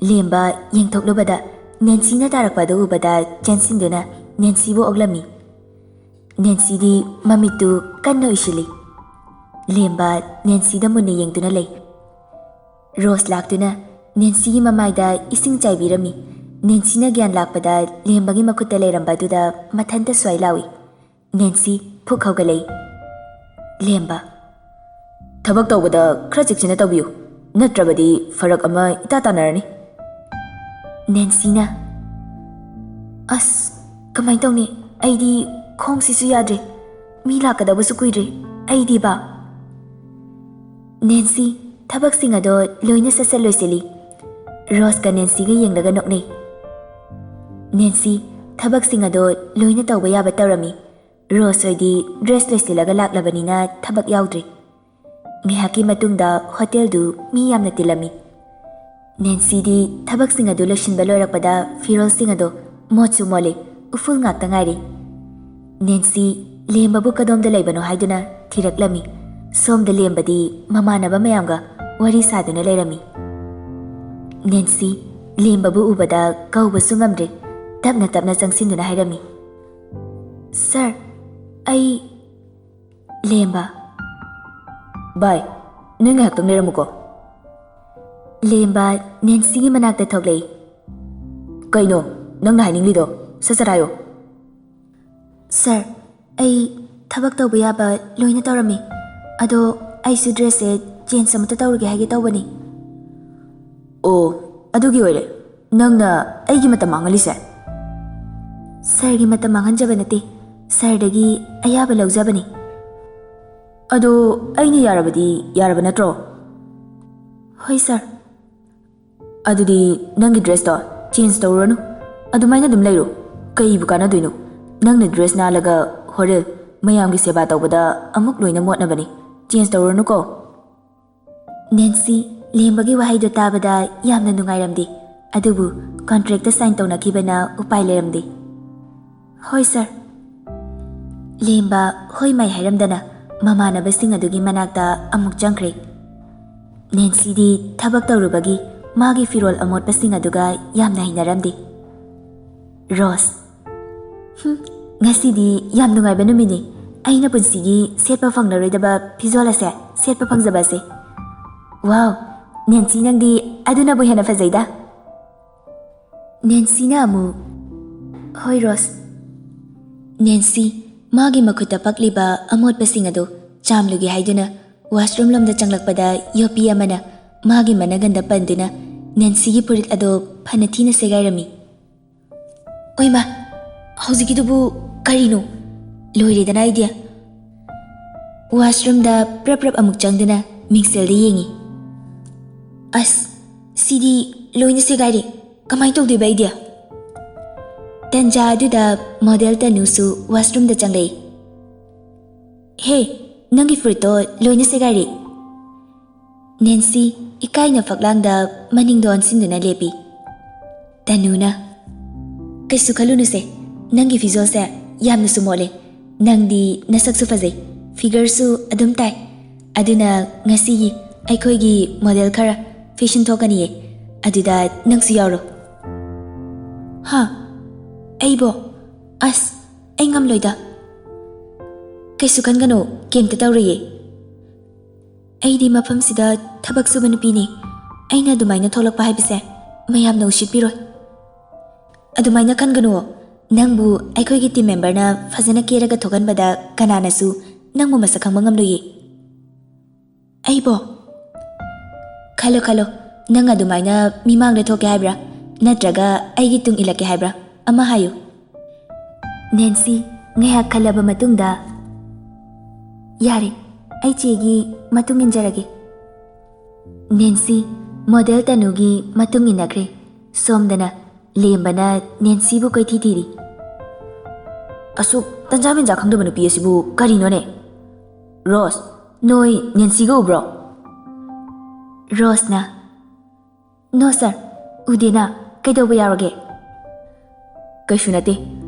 ꯂꯦꯝꯕ ꯌꯦꯡꯊꯣꯛꯂꯨꯕꯗ ꯅꯦꯟꯁꯤꯅ ꯇꯥꯔꯛꯄ ꯑꯗꯨ ꯎꯕꯗ ꯆꯦꯟꯁꯤꯟꯗꯨꯅ ꯅꯦꯟꯁꯤꯕꯨ ꯑꯣꯛꯂꯝꯃꯤ꯫ ꯅꯦꯟꯁꯤꯗꯤ ꯃꯃꯤꯠꯇꯨ ꯀꯟꯅ ꯎꯏꯁꯤꯜꯂꯤ꯫ ꯂꯦꯝꯕ ꯅꯦꯟꯁꯤꯗ ꯃꯨꯟꯅ ꯌꯦꯡꯗꯨꯅ ꯂꯩ꯫ ꯔꯣꯁ ꯂꯥꯛꯇꯨꯅ ꯅꯦꯟꯁꯤꯒꯤ ꯃꯃꯥꯏꯗ ꯏꯁꯤꯡ ꯆꯥꯏꯕꯤꯔꯝꯃꯤ꯫ ꯅꯦꯟꯁꯤꯅ ꯒ꯭ꯌꯥꯟ ꯂꯥꯛꯄꯗ ꯂꯦꯝꯕꯒꯤ ꯃꯈꯨꯠꯇ ꯂꯩꯔꯝꯕ ꯑꯗꯨꯗ ꯃꯊꯟꯇ ꯁ꯭ꯋꯥꯏ ꯂꯥꯎꯏ꯫ ꯅꯦꯟꯁꯤ ꯐꯨꯛ ꯍꯧꯒꯠꯂꯛꯏ꯫ ꯂꯦꯝꯕ, "ꯊꯕꯛ ꯇꯧꯕꯗ ꯈꯔ ꯆꯦꯛꯁꯤꯟꯅ ꯇꯧꯕꯤꯌꯨ, ꯅꯠꯇ꯭ꯔꯕꯗꯤ ꯐꯔꯛ ꯑꯃ ꯏꯇꯥ ꯇꯥꯅꯔꯅꯤ꯫" ꯅꯦꯟꯁꯤꯅ, "ꯑꯁ, ꯀꯃꯥꯏꯅ ꯇꯧꯅꯤ? ꯑꯩꯗꯤ ꯈꯣꯡꯁꯤꯁꯨ ꯌꯥꯗ꯭ꯔꯦ꯫ ꯃꯤ ꯂꯥꯛꯀꯗꯕꯁꯨ ꯀꯨꯏꯗ꯭ꯔꯦ꯫ ꯑꯩꯗꯤꯕ?" ꯅꯦꯟꯁꯤ ꯊꯕꯛꯁꯤꯡ ꯑꯗꯣ ꯂꯣꯏꯅ ꯁꯠ ꯁꯠ ꯂꯣꯏꯁꯤꯜꯂꯤ꯫ ꯔꯣꯁꯀ ꯅꯦꯟꯁꯤꯒ ꯌꯦꯡꯂꯒ ꯅꯣꯛꯅꯩ꯫ ꯅꯦꯟꯁꯤ ꯊꯕꯛꯁꯤꯡ ꯑꯗꯣ ꯂꯣꯏꯅ ꯇꯧꯕ ꯌꯥꯕ ꯇꯧꯔꯝꯃꯤ꯫ ꯔꯣꯁ ꯍꯣꯏꯗꯤ ꯗ꯭ꯔꯦꯁ ꯂꯣꯏꯁꯤꯜꯂꯒ ꯂꯥꯛꯂꯕꯅꯤꯅ ꯊꯕꯛ ꯌꯥꯎꯗ꯭ꯔꯦ꯫ ꯉꯥꯏꯍꯥꯛꯀꯤ ꯃꯇꯨꯡꯗ ꯍꯣꯇꯦꯜꯗꯨ ꯃꯤ ꯌꯥꯝꯅ ꯇꯤꯜꯂꯝꯃꯤ꯫ ꯅꯦꯟꯁꯤꯗꯤ ꯊꯕꯛꯁꯤꯡ ꯑꯗꯨ ꯂꯣꯏꯁꯤꯟꯕ ꯂꯣꯏꯔꯛꯄꯗ ꯐꯤꯔꯣꯜꯁꯤꯡ ꯑꯗꯨ ꯃꯣꯠꯁꯨ ꯃꯣꯠꯂꯤ, ꯎꯐꯨꯜ ꯉꯥꯛꯇ ꯉꯥꯏꯔꯤ꯫ ꯅꯦꯟꯁꯤ ꯂꯦꯝꯕꯕꯨ ꯀꯗꯣꯝꯗ ꯂꯩꯕꯅꯣ ꯍꯥꯏꯗꯨꯅ ꯊꯤꯔꯛꯂꯝꯃꯤ꯫ ꯁꯣꯝꯗ ꯂꯦꯝꯕꯗꯤ ꯃꯃꯥꯟꯅꯕ ꯃꯌꯥꯝꯒ ꯋꯥꯔꯤ ꯁꯥꯗꯨꯅ ꯂꯩꯔꯝꯃꯤ꯫ ꯅꯦꯟꯁꯤ ꯂꯦꯝꯕꯕꯨ ꯎꯕꯗ ꯀꯧꯕꯁꯨ ꯉꯝꯗ꯭ꯔꯦ꯫ ꯇꯞꯅ ꯇꯞꯅ ꯆꯪꯁꯤꯟꯗꯨꯅ ꯍꯥꯏꯔꯝꯃꯤ, "ꯁꯥꯔ, ꯑꯩ..." ꯂꯦꯝꯕ, "ꯚꯥꯏ, ꯅꯣꯏ ꯉꯥꯏꯍꯥꯛꯇꯪ ꯂꯩꯔꯝꯃꯨꯀꯣ꯫" ꯂꯦꯝꯕ ꯅꯦꯟꯁꯤꯒꯤ ꯃꯅꯥꯛꯇ ꯊꯣꯛꯂꯛꯏ꯫ "ꯀꯩꯅꯣ ꯅꯪꯅ ꯍꯥꯏꯅꯤꯡꯂꯤꯗꯣ? ꯁꯠ ꯁꯠ ꯍꯥꯏꯌꯣ꯫" "ꯁꯥꯔ, ꯑꯩ ꯊꯕꯛ ꯇꯧꯕ ꯌꯥꯕ ꯂꯣꯏꯅ ꯇꯧꯔꯝꯃꯤ꯫ ꯑꯗꯣ ꯑꯩꯁꯨ ꯗ꯭ꯔꯦꯁꯁꯦ ꯆꯦꯟꯖ ꯑꯃꯇ ꯇꯧꯔꯨꯒꯦ ꯍꯥꯏꯒꯦ ꯇꯧꯕꯅꯤ꯫" "ꯑꯣ, ꯑꯗꯨꯒꯤ ꯑꯣꯏꯔꯦ ꯅꯪꯅ ꯑꯩꯒꯤ ꯃꯇꯝ ꯃꯥꯡꯍꯜꯂꯤꯁꯦ?" "ꯁꯥꯔꯒꯤ ꯃꯇꯝ ꯃꯥꯡꯍꯟꯖꯕ ꯅꯠꯇꯦ, ꯁꯥꯔꯗꯒꯤ ꯑꯌꯥꯕ ꯂꯧꯖꯕꯅꯤ꯫" "ꯑꯗꯣ ꯑꯩꯅ ꯌꯥꯔꯕꯗꯤ ꯌꯥꯔꯕ ꯅꯠꯇ꯭ꯔꯣ?" "ꯍꯣꯏ ꯁꯥꯔ꯫" "ꯑꯗꯨꯗꯤ ꯅꯪꯒꯤ ꯗ꯭ꯔꯦꯁꯇꯣ ꯆꯦꯟꯖ ꯇꯧꯔꯨꯔꯅꯨ, ꯑꯗꯨꯃꯥꯏꯅ ꯑꯗꯨꯝ ꯂꯩꯔꯣ꯫ ꯀꯩꯕꯨ ꯀꯥꯟꯅꯗꯣꯏꯅꯣ? ꯅꯪꯅ ꯗ꯭ꯔꯦꯁ ꯅꯥꯜꯂꯒ ꯍꯣꯔꯦꯟ ꯃꯌꯥꯝꯒꯤ ꯁꯦꯕꯥ ꯇꯧꯕꯗ ꯑꯃꯨꯛ ꯂꯣꯏꯅ ꯃꯣꯠꯅꯕꯅꯤ꯫ ꯆꯦꯟꯖ ꯇꯧꯔꯨꯔꯅꯨꯀꯣ꯫" ꯅꯦꯟꯁꯤ ꯂꯦꯝꯕꯒꯤ ꯋꯥꯍꯩꯗꯣ ꯇꯥꯕꯗ ꯌꯥꯝꯅ ꯅꯨꯡꯉꯥꯏꯔꯝꯗꯦ, ꯑꯗꯨꯕꯨ ꯀꯣꯟꯇ꯭ꯔꯦꯛꯇ ꯁꯥꯏꯟ ꯇꯧꯅꯈꯤꯕꯅ ꯎꯄꯥꯏ ꯂꯩꯔꯝꯗꯦ꯫ "ꯍꯣꯏ ꯁꯥꯔ꯫" ꯂꯦꯝꯕ ꯍꯣꯏ ꯃꯥꯏ ꯍꯥꯏꯔꯝꯗꯅ ꯃꯃꯥꯟꯅꯕꯁꯤꯡ ꯑꯗꯨꯒꯤ ꯃꯅꯥꯛꯇ ꯑꯃꯨꯛ ꯆꯪꯈ꯭ꯔꯦ꯫ ꯅꯦꯟꯁꯤꯗꯤ ꯊꯕꯛ ꯇꯧꯔꯨꯕꯒꯤ ꯃꯥꯒꯤ ꯐꯤꯔꯣꯜ ꯑꯃꯣꯠꯄꯁꯤꯡ ꯑꯗꯨꯒ ꯌꯥꯝꯅ ꯍꯩꯅꯔꯝꯗꯦ꯫ ꯔꯣꯁ, "ꯍꯨꯝ, ꯉꯁꯤꯗꯤ ꯌꯥꯝ ꯅꯨꯡꯉꯥꯏꯕ ꯅꯨꯃꯤꯠꯅꯤ꯫ ꯑꯩꯅ ꯄꯨꯟꯁꯤꯒꯤ ꯁꯦꯠꯄ ꯐꯪꯂꯔꯣꯏꯗꯕ ꯐꯤꯖꯣꯜ ꯑꯁꯦ ꯁꯦꯠꯄ ꯐꯪꯖꯕ ꯑꯁꯦ꯫ ꯋꯥꯎ, ꯅꯦꯟꯁꯤ, ꯅꯪꯗꯤ ꯑꯗꯨꯅꯕꯨ ꯍꯦꯟꯅ ꯐꯖꯩꯗ꯫" ꯅꯦꯟꯁꯤꯅ ꯑꯃꯨꯛ, "ꯍꯣꯏ ꯔꯣꯁ꯫" ꯅꯦꯟꯁꯤ ꯃꯥꯒꯤ ꯃꯈꯨꯠꯇ ꯄꯛꯂꯤꯕ ꯑꯃꯣꯠꯄꯁꯤꯡ ꯑꯗꯨ ꯆꯥꯝꯂꯨꯒꯦ ꯍꯥꯏꯗꯨꯅ ꯋꯥꯁꯔꯨꯝ ꯂꯣꯝꯗ ꯆꯪꯂꯛꯄꯗ, ꯌꯣꯄꯤ ꯑꯃꯅ ꯃꯥꯒꯤ ꯃꯅꯒꯟꯗ ꯄꯟꯗꯨꯅ ꯅꯦꯟꯁꯤꯒꯤ ꯐꯨꯔꯤꯠ ꯑꯗꯨ ꯐꯅ ꯊꯤꯅ ꯁꯦꯒꯥꯏꯔꯝꯃꯤ꯫ "ꯑꯣꯏꯃꯥ, ꯍꯧꯖꯤꯛꯀꯤꯗꯨꯕꯨ ꯀꯔꯤꯅꯣ? ꯂꯣꯏꯔꯦꯗꯅ ꯑꯩꯗꯤ!" ꯋꯥꯁꯔꯨꯝꯗ ꯄ꯭ꯔꯞ ꯄ꯭ꯔꯞ ꯑꯃꯨꯛ ꯆꯪꯗꯨꯅ ꯃꯤꯡꯁꯦꯜꯗ ꯌꯦꯡꯉꯤ꯫ "ꯑꯁ, ꯁꯤꯗꯤ ꯂꯣꯏꯅ ꯁꯦꯒꯥꯏꯔꯦ꯫ ꯀꯃꯥꯏꯅ ꯇꯧꯗꯣꯏꯕ ꯑꯩꯗꯤ?" ꯇꯟꯖꯥ ꯑꯗꯨꯗ ꯃꯣꯗꯦꯜ ꯇꯅꯨꯁꯨ ꯋꯥꯁꯔꯨꯝꯗ ꯆꯪꯂꯛꯏ꯫ "ꯍꯦ, ꯅꯪꯒꯤ ꯐꯨꯔꯤꯠꯇꯣ ꯂꯣꯏꯅ ꯁꯦꯒꯥꯏꯔꯦ!" ꯅꯦꯟꯁꯤ ꯏꯀꯥꯏꯅ ꯐꯛꯂꯥꯡꯗ ꯃꯅꯤꯡꯗ ꯑꯣꯟꯁꯤꯟꯗꯨꯅ ꯂꯦꯞꯄꯤ꯫ ꯇꯅꯨꯅ, "ꯀꯩꯁꯨ ꯈꯜꯂꯨꯅꯨꯁꯦ, ꯅꯪꯒꯤ ꯐꯤꯖꯣꯜꯁꯦ ꯌꯥꯝꯅꯁꯨ ꯃꯣꯠꯂꯦ꯫ ꯅꯪꯗꯤ ꯅꯁꯛꯁꯨ ꯐꯖꯩ, ꯐꯤꯒꯔꯁꯨ ꯑꯗꯨꯝ ꯇꯥꯏ꯫ ꯑꯗꯨꯅ ꯉꯁꯤꯒꯤ ꯑꯩꯈꯣꯏꯒꯤ ꯃꯣꯗꯦꯜ ꯈꯔ ꯐꯦꯁꯟ ꯊꯣꯛꯀꯅꯤꯌꯦ, ꯑꯗꯨꯗ ꯅꯪꯁꯨ ꯌꯥꯎꯔꯣ꯫" "ꯍꯥ? ꯑꯩꯕꯣ? ꯑꯁ, ꯑꯩ ꯉꯝꯂꯣꯏꯗ꯫" "ꯀꯩꯁꯨ ꯈꯟꯒꯅꯨ, ꯀꯩꯝꯇ ꯇꯧꯔꯣꯏꯌꯦ꯫ ꯑꯩꯗꯤ ꯃꯐꯝꯁꯤꯗ ꯊꯕꯛ ꯁꯨꯕ ꯅꯨꯄꯤꯅꯤ꯫ ꯑꯩꯅ ꯑꯗꯨꯃꯥꯏꯅ ꯊꯣꯛꯂꯛꯄ ꯍꯥꯏꯕꯁꯦ ꯃꯌꯥꯝꯅ ꯎꯁꯤꯠꯄꯤꯔꯣꯏ꯫" "ꯑꯗꯨꯃꯥꯏꯅ ꯈꯟꯒꯅꯨ꯫ ꯅꯪꯕꯨ ꯑꯩꯈꯣꯏꯒꯤ ꯇꯤꯝ ꯃꯦꯝꯕꯔꯅ ꯐꯖꯅ ꯀꯦꯔꯒ ꯊꯣꯛꯍꯟꯕꯗ ꯀꯅꯥꯅꯁꯨ ꯅꯪꯕꯨ ꯃꯁꯛ ꯈꯪꯕ ꯉꯝꯂꯣꯏꯌꯦ꯫" "ꯑꯩꯕꯣ?" "ꯈꯜꯂꯣ, ꯈꯜꯂꯣ꯫ ꯅꯪ ꯑꯗꯨꯃꯥꯏꯅ ꯃꯤꯃꯥꯡꯗ ꯊꯣꯛꯀꯦ ꯍꯥꯏꯕ꯭ꯔꯥ? ꯅꯠꯇ꯭ꯔꯒ ꯑꯩꯒꯤ ꯇꯨꯡ ꯏꯜꯂꯛꯀꯦ ꯍꯥꯏꯕ꯭ꯔꯥ? ꯑꯃ ꯍꯥꯏꯌꯨ꯫" ꯅꯦꯟꯁꯤ ꯉꯥꯏꯍꯥꯛ ꯈꯜꯂꯕ ꯃꯇꯨꯡꯗ, "ꯌꯥꯔꯦ, ꯑꯩ ꯆꯦꯒꯤ ꯃꯇꯨꯡ ꯏꯟꯖꯔꯒꯦ꯫" ꯅꯦꯟꯁꯤ ꯃꯣꯗꯦꯜ ꯇꯅꯨꯒꯤ ꯃꯇꯨꯡ ꯏꯟꯅꯈ꯭ꯔꯦ꯫ ꯁꯣꯝꯗꯅ ꯂꯦꯝꯕꯅ ꯅꯦꯟꯁꯤꯕꯨ ꯀꯣꯏꯊꯤ ꯊꯤꯔꯤ꯫ "ꯑꯁꯨꯛ ꯇꯟꯖꯥ ꯃꯦꯟꯖꯥ ꯈꯪꯗꯕ ꯅꯨꯄꯤ ꯑꯁꯤꯕꯨ ꯀꯔꯤꯅꯣꯅꯦ?" "ꯔꯣꯁ, ꯅꯣꯏ ꯅꯦꯟꯁꯤꯒ ꯎꯕ꯭ꯔꯣ?" ꯔꯣꯁꯅ, "ꯅꯣ ꯁꯥꯔ, ꯎꯗꯦꯅ, ꯀꯩꯗꯧꯕ ꯌꯥꯎꯔꯒꯦ?" "ꯀꯩꯁꯨ ꯅꯠꯇꯦ,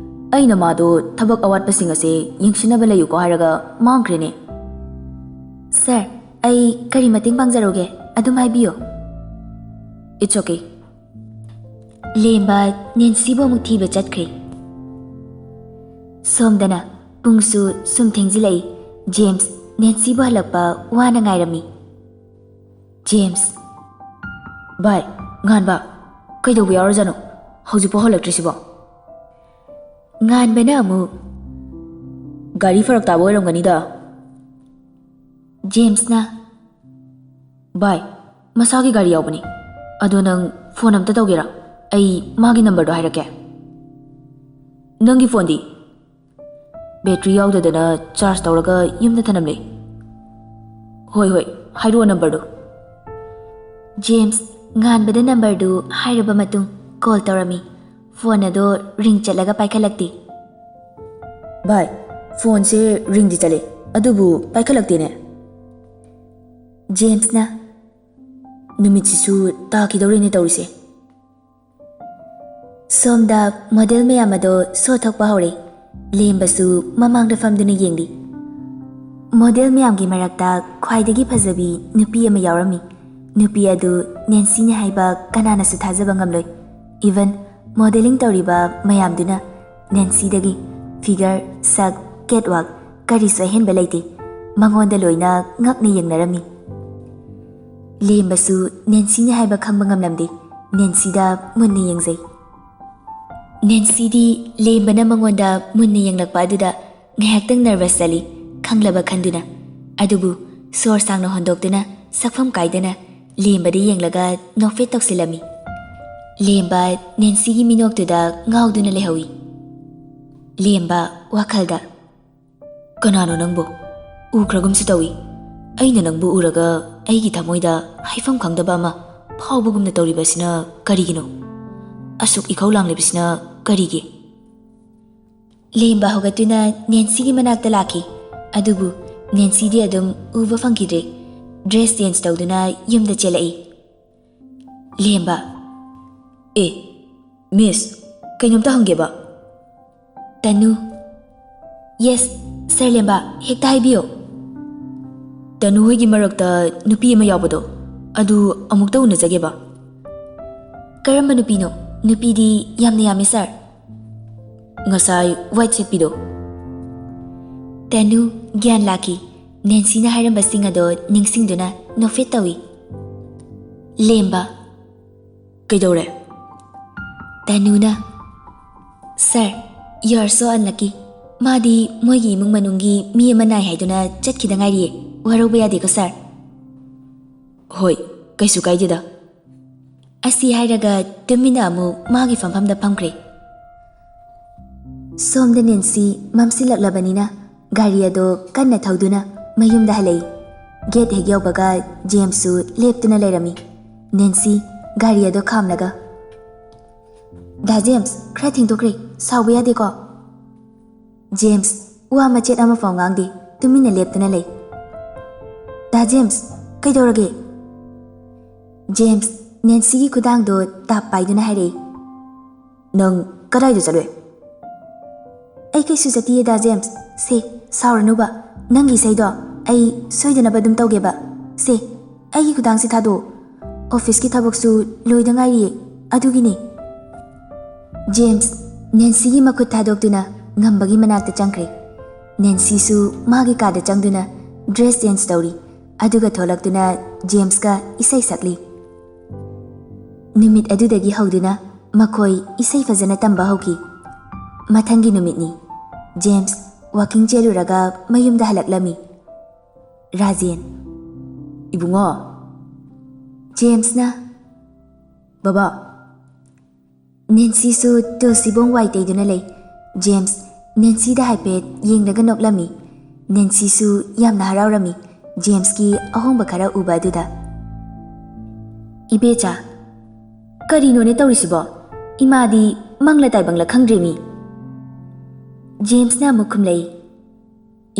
ꯑꯩꯅ ꯃꯥꯗꯣ ꯊꯕꯛ ꯑꯋꯥꯠꯄꯁꯤꯡ ꯑꯁꯦ ꯌꯦꯡꯁꯤꯟꯅꯕ ꯂꯩꯌꯨꯀꯣ ꯍꯥꯏꯔꯒ ꯃꯥꯡꯈ꯭ꯔꯦꯅꯦ꯫" "ꯁꯥꯔ, ꯑꯩ ꯀꯔꯤ ꯃꯇꯦꯡ ꯄꯥꯡꯖꯔꯧꯒꯦ? ꯑꯗꯨꯝ ꯍꯥꯏꯕꯤꯌꯨ꯫" It's okay. ꯂꯦꯝꯕ ꯅꯦꯟꯁꯤꯕꯨ ꯑꯃꯨꯛ ꯊꯤꯕ ꯆꯠꯈ꯭ꯔꯦ꯫ ꯁꯣꯝꯗꯅ ꯄꯨꯡꯁꯨ ꯁꯨꯝ ꯊꯦꯡꯖꯤꯜꯂꯛꯏ꯫ ꯖꯦꯝꯁ ꯅꯦꯟꯁꯤꯕꯨ ꯍꯜꯂꯛꯄ ꯋꯥꯅ ꯉꯥꯏꯔꯝꯃꯤ꯫ ꯖꯦꯝꯁ꯫ ꯚꯥꯏ, ꯉꯥꯟꯕ, ꯀꯩꯗꯧꯕ ꯌꯥꯎꯔꯖꯥꯠꯅꯣ? ꯍꯧꯖꯤꯛꯐꯥꯎ ꯍꯜꯂꯛꯇ꯭ꯔꯤꯁꯤꯕꯣ? ꯉꯥꯟꯕꯅ ꯑꯃꯨꯛ꯫ ꯒꯥꯔꯤ ꯐꯔꯛ ꯇꯥꯕ ꯑꯣꯏꯔꯝꯒꯅꯤꯗ꯫ ꯖꯦꯝꯁꯅ꯫ ꯚꯥꯏ, ꯃꯁꯥꯒꯤ ꯒꯥꯔꯤ ꯌꯥꯎꯕꯅꯤ꯫ ꯑꯗꯣ ꯅꯪ ꯐꯣꯟ ꯑꯝꯇ ꯇꯧꯒꯦꯔꯥ? ꯑꯩ ꯃꯥꯒꯤ ꯅꯝꯕꯔꯗꯣ ꯍꯥꯏꯔꯛꯀꯦ꯫ ꯅꯪꯒꯤ ꯐꯣꯟꯗꯤ? ꯕꯦꯇ꯭ꯔꯤ ꯌꯥꯎꯗꯗꯅ ꯆꯥꯔꯖ ꯇꯧꯔꯒ ꯌꯨꯝꯗ ꯊꯅꯝꯂꯦ꯫ ꯍꯣꯏ, ꯍꯣꯏ, ꯍꯥꯏꯔꯛꯑꯣ ꯅꯝꯕꯔꯗꯣ꯫ ꯖꯦꯝꯁ ꯉꯥꯟꯕꯗ ꯅꯝꯕꯔꯗꯨ ꯍꯥꯏꯔꯕ ꯃꯇꯨꯡ ꯀꯣꯜ ꯇꯧꯔꯝꯃꯤ꯫ ꯐꯣꯟ ꯑꯗꯣ ꯔꯤꯡ ꯆꯠꯂꯒ ꯄꯥꯏꯈꯠꯂꯛꯇꯦ꯫ ꯚꯥꯏ, ꯐꯣꯟꯁꯦ ꯔꯤꯡꯗꯤ ꯆꯠꯂꯦ, ꯑꯗꯨꯕꯨ ꯄꯥꯏꯈꯠꯂꯛꯇꯦꯅꯦ꯫ ꯖꯦꯝꯁꯅ꯫ ꯅꯨꯃꯤꯠꯁꯤꯁꯨ ꯇꯥꯈꯤꯗꯧꯔꯦꯅꯦ ꯇꯧꯔꯤꯁꯦ꯫ ꯁꯣꯝꯗ ꯃꯣꯗꯦꯜ ꯃꯌꯥꯝ ꯑꯗꯣ ꯁꯣ ꯊꯣꯛꯄ ꯍꯧꯔꯦ꯫ ꯂꯦꯝꯕꯁꯨ ꯃꯃꯥꯡꯗ ꯐꯝꯗꯨꯅ ꯌꯦꯡꯂꯤ꯫ ꯃꯣꯗꯦꯜ ꯃꯌꯥꯝꯒꯤ ꯃꯔꯛꯇ ꯈ꯭ꯋꯥꯏꯗꯒꯤ ꯐꯖꯕꯤ ꯅꯨꯄꯤ ꯑꯃ ꯌꯥꯎꯔꯝꯃꯤ꯫ ꯅꯨꯄꯤ ꯑꯗꯨ ꯅꯦꯟꯁꯤꯅꯤ ꯍꯥꯏꯕ ꯀꯅꯥꯅꯁꯨ ꯊꯥꯖꯕ ꯉꯝꯂꯣꯏ꯫ Even ꯃꯣꯗꯦꯂꯤꯡ ꯇꯧꯔꯤꯕ ꯃꯌꯥꯝꯗꯨꯅ ꯅꯦꯟꯁꯤꯗꯒꯤ ꯐꯤꯒꯔ, ꯁꯛ, ꯀꯦꯠꯋꯥꯛ ꯀꯔꯤꯁꯨ ꯑꯍꯦꯟꯕ ꯂꯩꯇꯦ꯫ ꯃꯉꯣꯟꯗ ꯂꯣꯏꯅ ꯉꯛꯅ ꯌꯦꯡꯅꯔꯝꯃꯤ꯫ ꯂꯦꯝꯕꯁꯨ ꯅꯦꯟꯁꯤꯅꯤ ꯍꯥꯏꯕ ꯈꯪꯕ ꯉꯝꯂꯝꯗꯦ꯫ ꯅꯦꯟꯁꯤꯗ ꯃꯨꯟꯅ ꯌꯦꯡꯖꯩ꯫ ꯅꯦꯟꯁꯤꯗꯤ ꯂꯦꯝꯕꯅ ꯃꯉꯣꯟꯗ ꯃꯨꯟꯅ ꯌꯦꯡꯂꯛꯄ ꯑꯗꯨꯗ ꯉꯥꯏꯍꯥꯛꯇꯪ ꯅꯔꯚꯁ ꯆꯠꯂꯤ, ꯈꯪꯂꯕ ꯈꯟꯗꯨꯅ꯫ ꯑꯗꯨꯕꯨ ꯁꯣꯔ ꯁꯥꯡꯅ ꯍꯣꯟꯗꯣꯛꯇꯨꯅ ꯁꯛꯐꯝ ꯀꯥꯏꯗꯅ ꯂꯦꯝꯕꯗ ꯌꯦꯡꯂꯒ ꯅꯣꯛꯐꯦꯠ ꯇꯧꯁꯤꯜꯂꯝꯃꯤ꯫ ꯂꯦꯝꯕ ꯅꯦꯟꯁꯤꯒꯤ ꯃꯤꯅꯣꯛꯇꯨꯗ ꯉꯥꯎꯗꯨꯅ ꯂꯩꯍꯧꯏ꯫ ꯂꯦꯝꯕ ꯋꯥꯈꯜꯗ, "ꯀꯅꯥꯅꯣ ꯅꯪꯕꯨ? ꯎꯈ꯭ꯔꯒꯨꯝꯁꯨ ꯇꯧꯏ꯫ ꯑꯩꯅ ꯅꯪꯕꯨ ꯎꯔꯒ ꯑꯩꯒꯤ ꯊꯃꯣꯏꯗ ꯍꯥꯏꯐꯝ ꯈꯪꯗꯕ ꯑꯃ ꯐꯥꯎꯕꯒꯨꯝꯅ ꯇꯧꯔꯤꯕꯁꯤꯅ ꯀꯔꯤꯒꯤꯅꯣ? ꯑꯁꯨꯛ ꯏꯈꯧ ꯂꯥꯡꯂꯤꯕꯁꯤꯅ ꯀꯔꯤꯒꯤ?" ꯂꯦꯝꯕ ꯍꯧꯒꯠꯇꯨꯅ ꯅꯦꯟꯁꯤꯒꯤ ꯃꯅꯥꯛꯇ ꯂꯥꯛꯈꯤ꯫ ꯑꯗꯨꯕꯨ ꯅꯦꯟꯁꯤꯗꯤ ꯑꯗꯨꯝ ꯎꯕ ꯐꯪꯈꯤꯗ꯭ꯔꯦ꯫ ꯗ꯭ꯔꯦꯁ ꯆꯦꯟꯖ ꯇꯧꯗꯨꯅ ꯌꯨꯝꯗ ꯆꯦꯜꯂꯛꯏ꯫ ꯂꯦꯝꯕ꯫ "ꯑꯦ, ꯃꯤꯁ, ꯀꯩꯅꯣꯝꯇ ꯍꯪꯒꯦꯕ?" ꯇꯅꯨ꯫ "ꯌꯦꯁ, ꯁꯔ ꯂꯦꯝꯕ, ꯍꯦꯛꯇ ꯍꯥꯏꯕꯤꯌꯨ꯫" "ꯇꯅꯨ ꯍꯣꯏꯒꯤ ꯃꯔꯛꯇ ꯅꯨꯄꯤ ꯑꯃ ꯌꯥꯎꯕꯗꯣ, ꯑꯗꯨ ꯑꯃꯨꯛꯇ ꯎꯅꯖꯒꯦꯕ꯫" "ꯀꯔꯝꯕ ꯅꯨꯄꯤꯅꯣ? ꯅꯨꯄꯤꯗꯤ ꯌꯥꯝꯅ ꯌꯥꯝꯃꯤ, ꯁꯥꯔ꯫ ꯉꯁꯥꯏ ꯋꯥꯏꯠ ꯁꯦꯠꯄꯤꯗꯣ?" ꯇꯅꯨ ꯒ꯭ꯌꯥꯟ ꯂꯥꯛꯈꯤ꯫ ꯅꯦꯟꯁꯤꯅ ꯍꯥꯏꯔꯝꯕꯁꯤꯡ ꯑꯗꯣ ꯅꯤꯡꯁꯤꯡꯗꯨꯅ ꯅꯣꯛꯐꯦꯠ ꯇꯧꯏ꯫ ꯂꯦꯝꯕ꯫ "ꯀꯩꯗꯧꯔꯦ?" ꯇꯅꯨꯅ, "Sir, you are so unlucky. ꯃꯥꯗꯤ ꯃꯣꯏꯒꯤ ꯏꯃꯨꯡ ꯃꯅꯨꯡꯒꯤ ꯃꯤ ꯑꯃ ꯅꯥꯏ ꯍꯥꯏꯗꯨꯅ ꯆꯠꯈꯤꯗ ꯉꯥꯏꯔꯤꯌꯦ꯫ ꯋꯥꯔꯧꯕ ꯌꯥꯗꯦꯀꯣ, ꯁꯥꯔ?" "ꯍꯣꯏ, ꯀꯩꯁꯨ ꯀꯥꯏꯗꯦꯗ꯫" ꯑꯁꯤ ꯍꯥꯏꯔꯒ ꯇꯨꯃꯤꯟꯅ ꯑꯃꯨꯛ ꯃꯥꯒꯤ ꯐꯝꯐꯝꯗ ꯐꯝꯈ꯭ꯔꯦ꯫ ꯁꯣꯝꯗ ꯅꯦꯟꯁꯤ ꯃꯝꯁꯤꯜꯂꯛꯂꯕꯅꯤꯅ ꯒꯥꯔꯤ ꯑꯗꯣ ꯀꯟꯅ ꯊꯧꯗꯨꯅ ꯃꯌꯨꯝꯗ ꯍꯜꯂꯛꯏ꯫ ꯒꯦꯠ ꯍꯦꯛ ꯌꯧꯕꯒ ꯖꯦꯝꯁꯁꯨ ꯂꯦꯞꯇꯨꯅ ꯂꯩꯔꯝꯃꯤ꯫ ꯅꯦꯟꯁꯤ ꯒꯥꯔꯤ ꯑꯗꯣ ꯈꯥꯝꯂꯒ, "ꯗꯥ ꯖꯦꯝꯁ, ꯈꯔ ꯊꯦꯡꯗꯣꯛꯈ꯭ꯔꯦ, ꯁꯥꯎꯕ ꯌꯥꯗꯦꯀꯣ?" ꯖꯦꯝꯁ ꯋꯥ ꯃꯆꯦꯠ ꯑꯃꯐꯥꯎ ꯉꯥꯡꯗꯦ, ꯇꯨꯃꯤꯟꯅ ꯂꯦꯞꯇꯨꯅ ꯂꯩ꯫ "ꯗꯥ ꯖꯦꯝꯁ, ꯀꯩꯗꯧꯔꯒꯦ?" ꯖꯦꯝꯁ ꯅꯦꯟꯁꯤꯒꯤ ꯈꯨꯗꯥꯡꯗꯣ ꯇꯥꯞ ꯄꯥꯏꯗꯨꯅ ꯍꯥꯏꯔꯛꯏ꯫ "ꯅꯪ ꯀꯗꯥꯏꯗ ꯆꯠꯂꯨꯏ?" "ꯑꯩ ꯀꯩꯁꯨ ꯆꯠꯇꯤꯌꯦ, ꯗꯥ ꯖꯦꯝꯁ꯫ ꯁꯦ, ꯁꯥꯎꯔꯅꯨꯕ꯫ ꯅꯪꯒꯤ ꯏꯁꯩꯗꯣ ꯑꯩ ꯁꯣꯏꯗꯅꯕ ꯑꯗꯨꯝ ꯇꯧꯒꯦꯕ꯫ ꯁꯦ, ꯑꯩꯒꯤ ꯈꯨꯗꯥꯡꯁꯦ ꯊꯥꯗꯣꯛꯑꯣ꯫ ꯑꯣꯐꯤꯁꯀꯤ ꯊꯕꯛꯁꯨ ꯂꯣꯏꯗ ꯉꯥꯏꯔꯤꯌꯦ, ꯑꯗꯨꯒꯤꯅꯦ꯫" ꯖꯦꯝꯁ ꯅꯦꯟꯁꯤꯒꯤ ꯃꯈꯨꯠ ꯊꯥꯗꯣꯛꯇꯨꯅ ꯉꯝꯕꯒꯤ ꯃꯅꯥꯛꯇ ꯆꯪꯈ꯭ꯔꯦ꯫ ꯅꯦꯟꯁꯤꯁꯨ ꯃꯥꯒꯤ ꯀꯥꯗ ꯆꯪꯗꯨꯅ ꯗ꯭ꯔꯦꯁ ꯆꯦꯟꯖ ꯇꯧꯔꯤ, ꯑꯗꯨꯒ ꯊꯣꯛꯂꯛꯇꯨꯅ ꯖꯦꯝꯁꯀ ꯏꯁꯩ ꯁꯛꯂꯤ꯫ ꯅꯨꯃꯤꯠ ꯑꯗꯨꯗꯒꯤ ꯍꯧꯗꯨꯅ ꯃꯈꯣꯏ ꯏꯁꯩ ꯐꯖꯅ ꯇꯝꯕ ꯍꯧꯈꯤ꯫ ꯃꯊꯪꯒꯤ ꯅꯨꯃꯤꯠꯅꯤ꯫ ꯖꯦꯝꯁ ꯋꯥꯀꯤꯡ ꯆꯦꯜꯂꯨꯔꯒ ꯃꯌꯨꯝꯗ ꯍꯜꯂꯛꯂꯝꯃꯤ꯫ "ꯔꯥꯖꯦꯟ꯫" "ꯏꯕꯨꯡꯉꯣ꯫" ꯖꯦꯝꯁꯅ, "ꯕꯕꯥ꯫" ꯅꯦꯟꯁꯤꯁꯨ ꯇꯨꯜꯁꯤꯕꯣꯡ ꯋꯥꯏ ꯇꯩꯗꯨꯅ ꯂꯩ꯫ ꯖꯦꯝꯁ ꯅꯦꯟꯁꯤꯗ ꯍꯥꯏꯐꯦꯠ ꯌꯦꯡꯂꯒ ꯅꯣꯛꯂꯝꯃꯤ꯫ ꯅꯦꯟꯁꯤꯁꯨ ꯌꯥꯝꯅ ꯍꯔꯥꯎꯔꯝꯃꯤ ꯖꯦꯝꯁꯀꯤ ꯑꯍꯣꯡꯕ ꯈꯔ ꯎꯕ ꯑꯗꯨꯗ꯫ "ꯏꯕꯦꯆꯥ, ꯀꯔꯤꯅꯣꯅꯦ ꯇꯧꯔꯤꯁꯤꯕꯣ? ꯏꯃꯥꯗꯤ ꯃꯪꯂ ꯇꯥꯏꯕꯪꯂ ꯈꯪꯗ꯭ꯔꯦꯃꯤ꯫" ꯖꯦꯝꯁꯅ ꯑꯃꯨꯛ ꯈꯨꯝꯂꯛꯏ,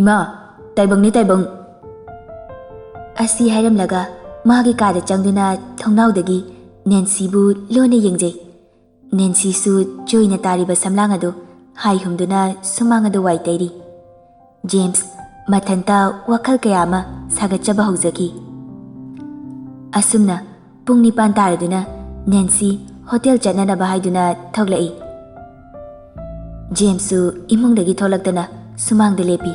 "ꯏꯃꯥ, ꯇꯥꯏꯕꯪꯅꯦ ꯇꯥꯏꯕꯪ꯫" ꯑꯁꯤ ꯍꯥꯏꯔꯝꯂꯒ ꯃꯥꯒꯤ ꯀꯥꯗ ꯆꯪꯗꯨꯅ ꯊꯣꯡꯅꯥꯎꯗꯒꯤ ꯅꯦꯟꯁꯤꯕꯨ ꯂꯣꯟꯅ ꯌꯦꯡꯖꯩ꯫ ꯅꯦꯟꯁꯤꯁꯨ ꯆꯣꯏꯅ ꯇꯥꯔꯤꯕ ꯁꯝꯂꯥꯡ ꯑꯗꯨ ꯍꯥꯏ ꯍꯨꯝꯗꯨꯅ ꯁꯨꯃꯥꯡ ꯑꯗꯨ ꯋꯥꯏ ꯇꯩꯔꯤ꯫ ꯖꯦꯝꯁ ꯃꯊꯟꯇ ꯋꯥꯈꯜ ꯀꯌꯥ ꯑꯃ ꯁꯥꯒꯠꯆꯕ ꯍꯧꯖꯈꯤ꯫ ꯑꯁꯨꯝꯅ ꯄꯨꯡ ꯅꯤꯄꯥꯟ ꯇꯥꯔꯗꯨꯅ ꯅꯦꯟꯁꯤ ꯍꯣꯇꯦꯜ ꯆꯠꯅꯅꯕ ꯍꯥꯏꯗꯨꯅ ꯊꯣꯛꯂꯛꯏ꯫ ꯖꯦꯝꯁꯁꯨ ꯏꯃꯨꯡꯗꯒꯤ ꯊꯣꯛꯂꯛꯇꯅ ꯁꯨꯃꯥꯡꯗ ꯂꯦꯞꯄꯤ꯫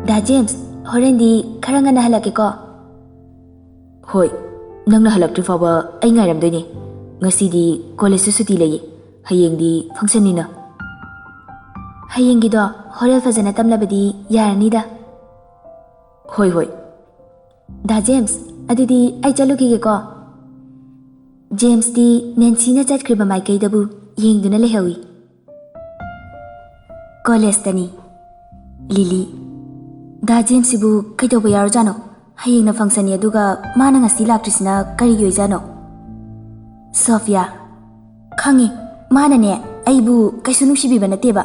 "ꯗꯥ ꯖꯦꯝꯁ, ꯍꯣꯔꯦꯟꯗꯤ ꯈꯔ ꯉꯟꯅ ꯍꯜꯂꯛꯀꯦꯀꯣ?" "ꯍꯣꯏ, ꯅꯪꯅ ꯍꯜꯂꯛꯇ꯭ꯔꯤ ꯐꯥꯎꯕ ꯑꯩ ꯉꯥꯏꯔꯝꯗꯣꯏꯅꯦ꯫ ꯉꯁꯤꯗꯤ ꯀꯣꯂꯦꯖꯁꯨ ꯁꯨꯇꯤ ꯂꯩꯌꯦ, ꯍꯌꯦꯡꯗꯤ ꯐꯪꯁꯟꯅꯤꯅ꯫" "ꯍꯌꯦꯡꯒꯤꯗꯣ ꯍꯣꯔꯦꯜ ꯐꯖꯅ ꯇꯝꯂꯕꯗꯤ ꯌꯥꯔꯅꯤꯗ꯫" "ꯍꯣꯏ, ꯍꯣꯏ꯫" "ꯗꯥ ꯖꯦꯝꯁ, ꯑꯗꯨꯗꯤ ꯑꯩ ꯆꯠꯂꯨꯈꯤꯒꯦꯀꯣ꯫" ꯖꯦꯝꯁꯇꯤ ꯅꯦꯟꯁꯤꯅ ꯆꯠꯈ꯭ꯔꯤꯕ ꯃꯥꯏꯀꯩꯗꯕꯨ ꯌꯦꯡꯗꯨꯅ ꯂꯩꯍꯧꯏ꯫ ꯀꯣꯂꯦꯖꯇꯅꯤ꯫ ꯂꯤꯂꯤ, "ꯗꯥ ꯖꯦꯝꯁꯁꯤꯕꯨ ꯀꯩꯗꯧꯕ ꯌꯥꯎꯔꯖꯥꯠꯅꯣ? ꯍꯌꯦꯡꯅ ꯐꯪꯁꯟꯅꯤ, ꯑꯗꯨꯒ ꯃꯥꯅ ꯉꯁꯤ ꯂꯥꯛꯇ꯭ꯔꯤꯁꯤꯅ ꯀꯔꯤꯒꯤ ꯑꯣꯏꯖꯥꯠꯅꯣ?" ꯁꯣꯐꯤꯌꯥ, "ꯈꯪꯉꯤ, ꯃꯥꯅꯅꯦ ꯑꯩꯕꯨ ꯀꯩꯁꯨ ꯅꯨꯡꯁꯤꯕꯤꯕ ꯅꯠꯇꯦꯕ꯫"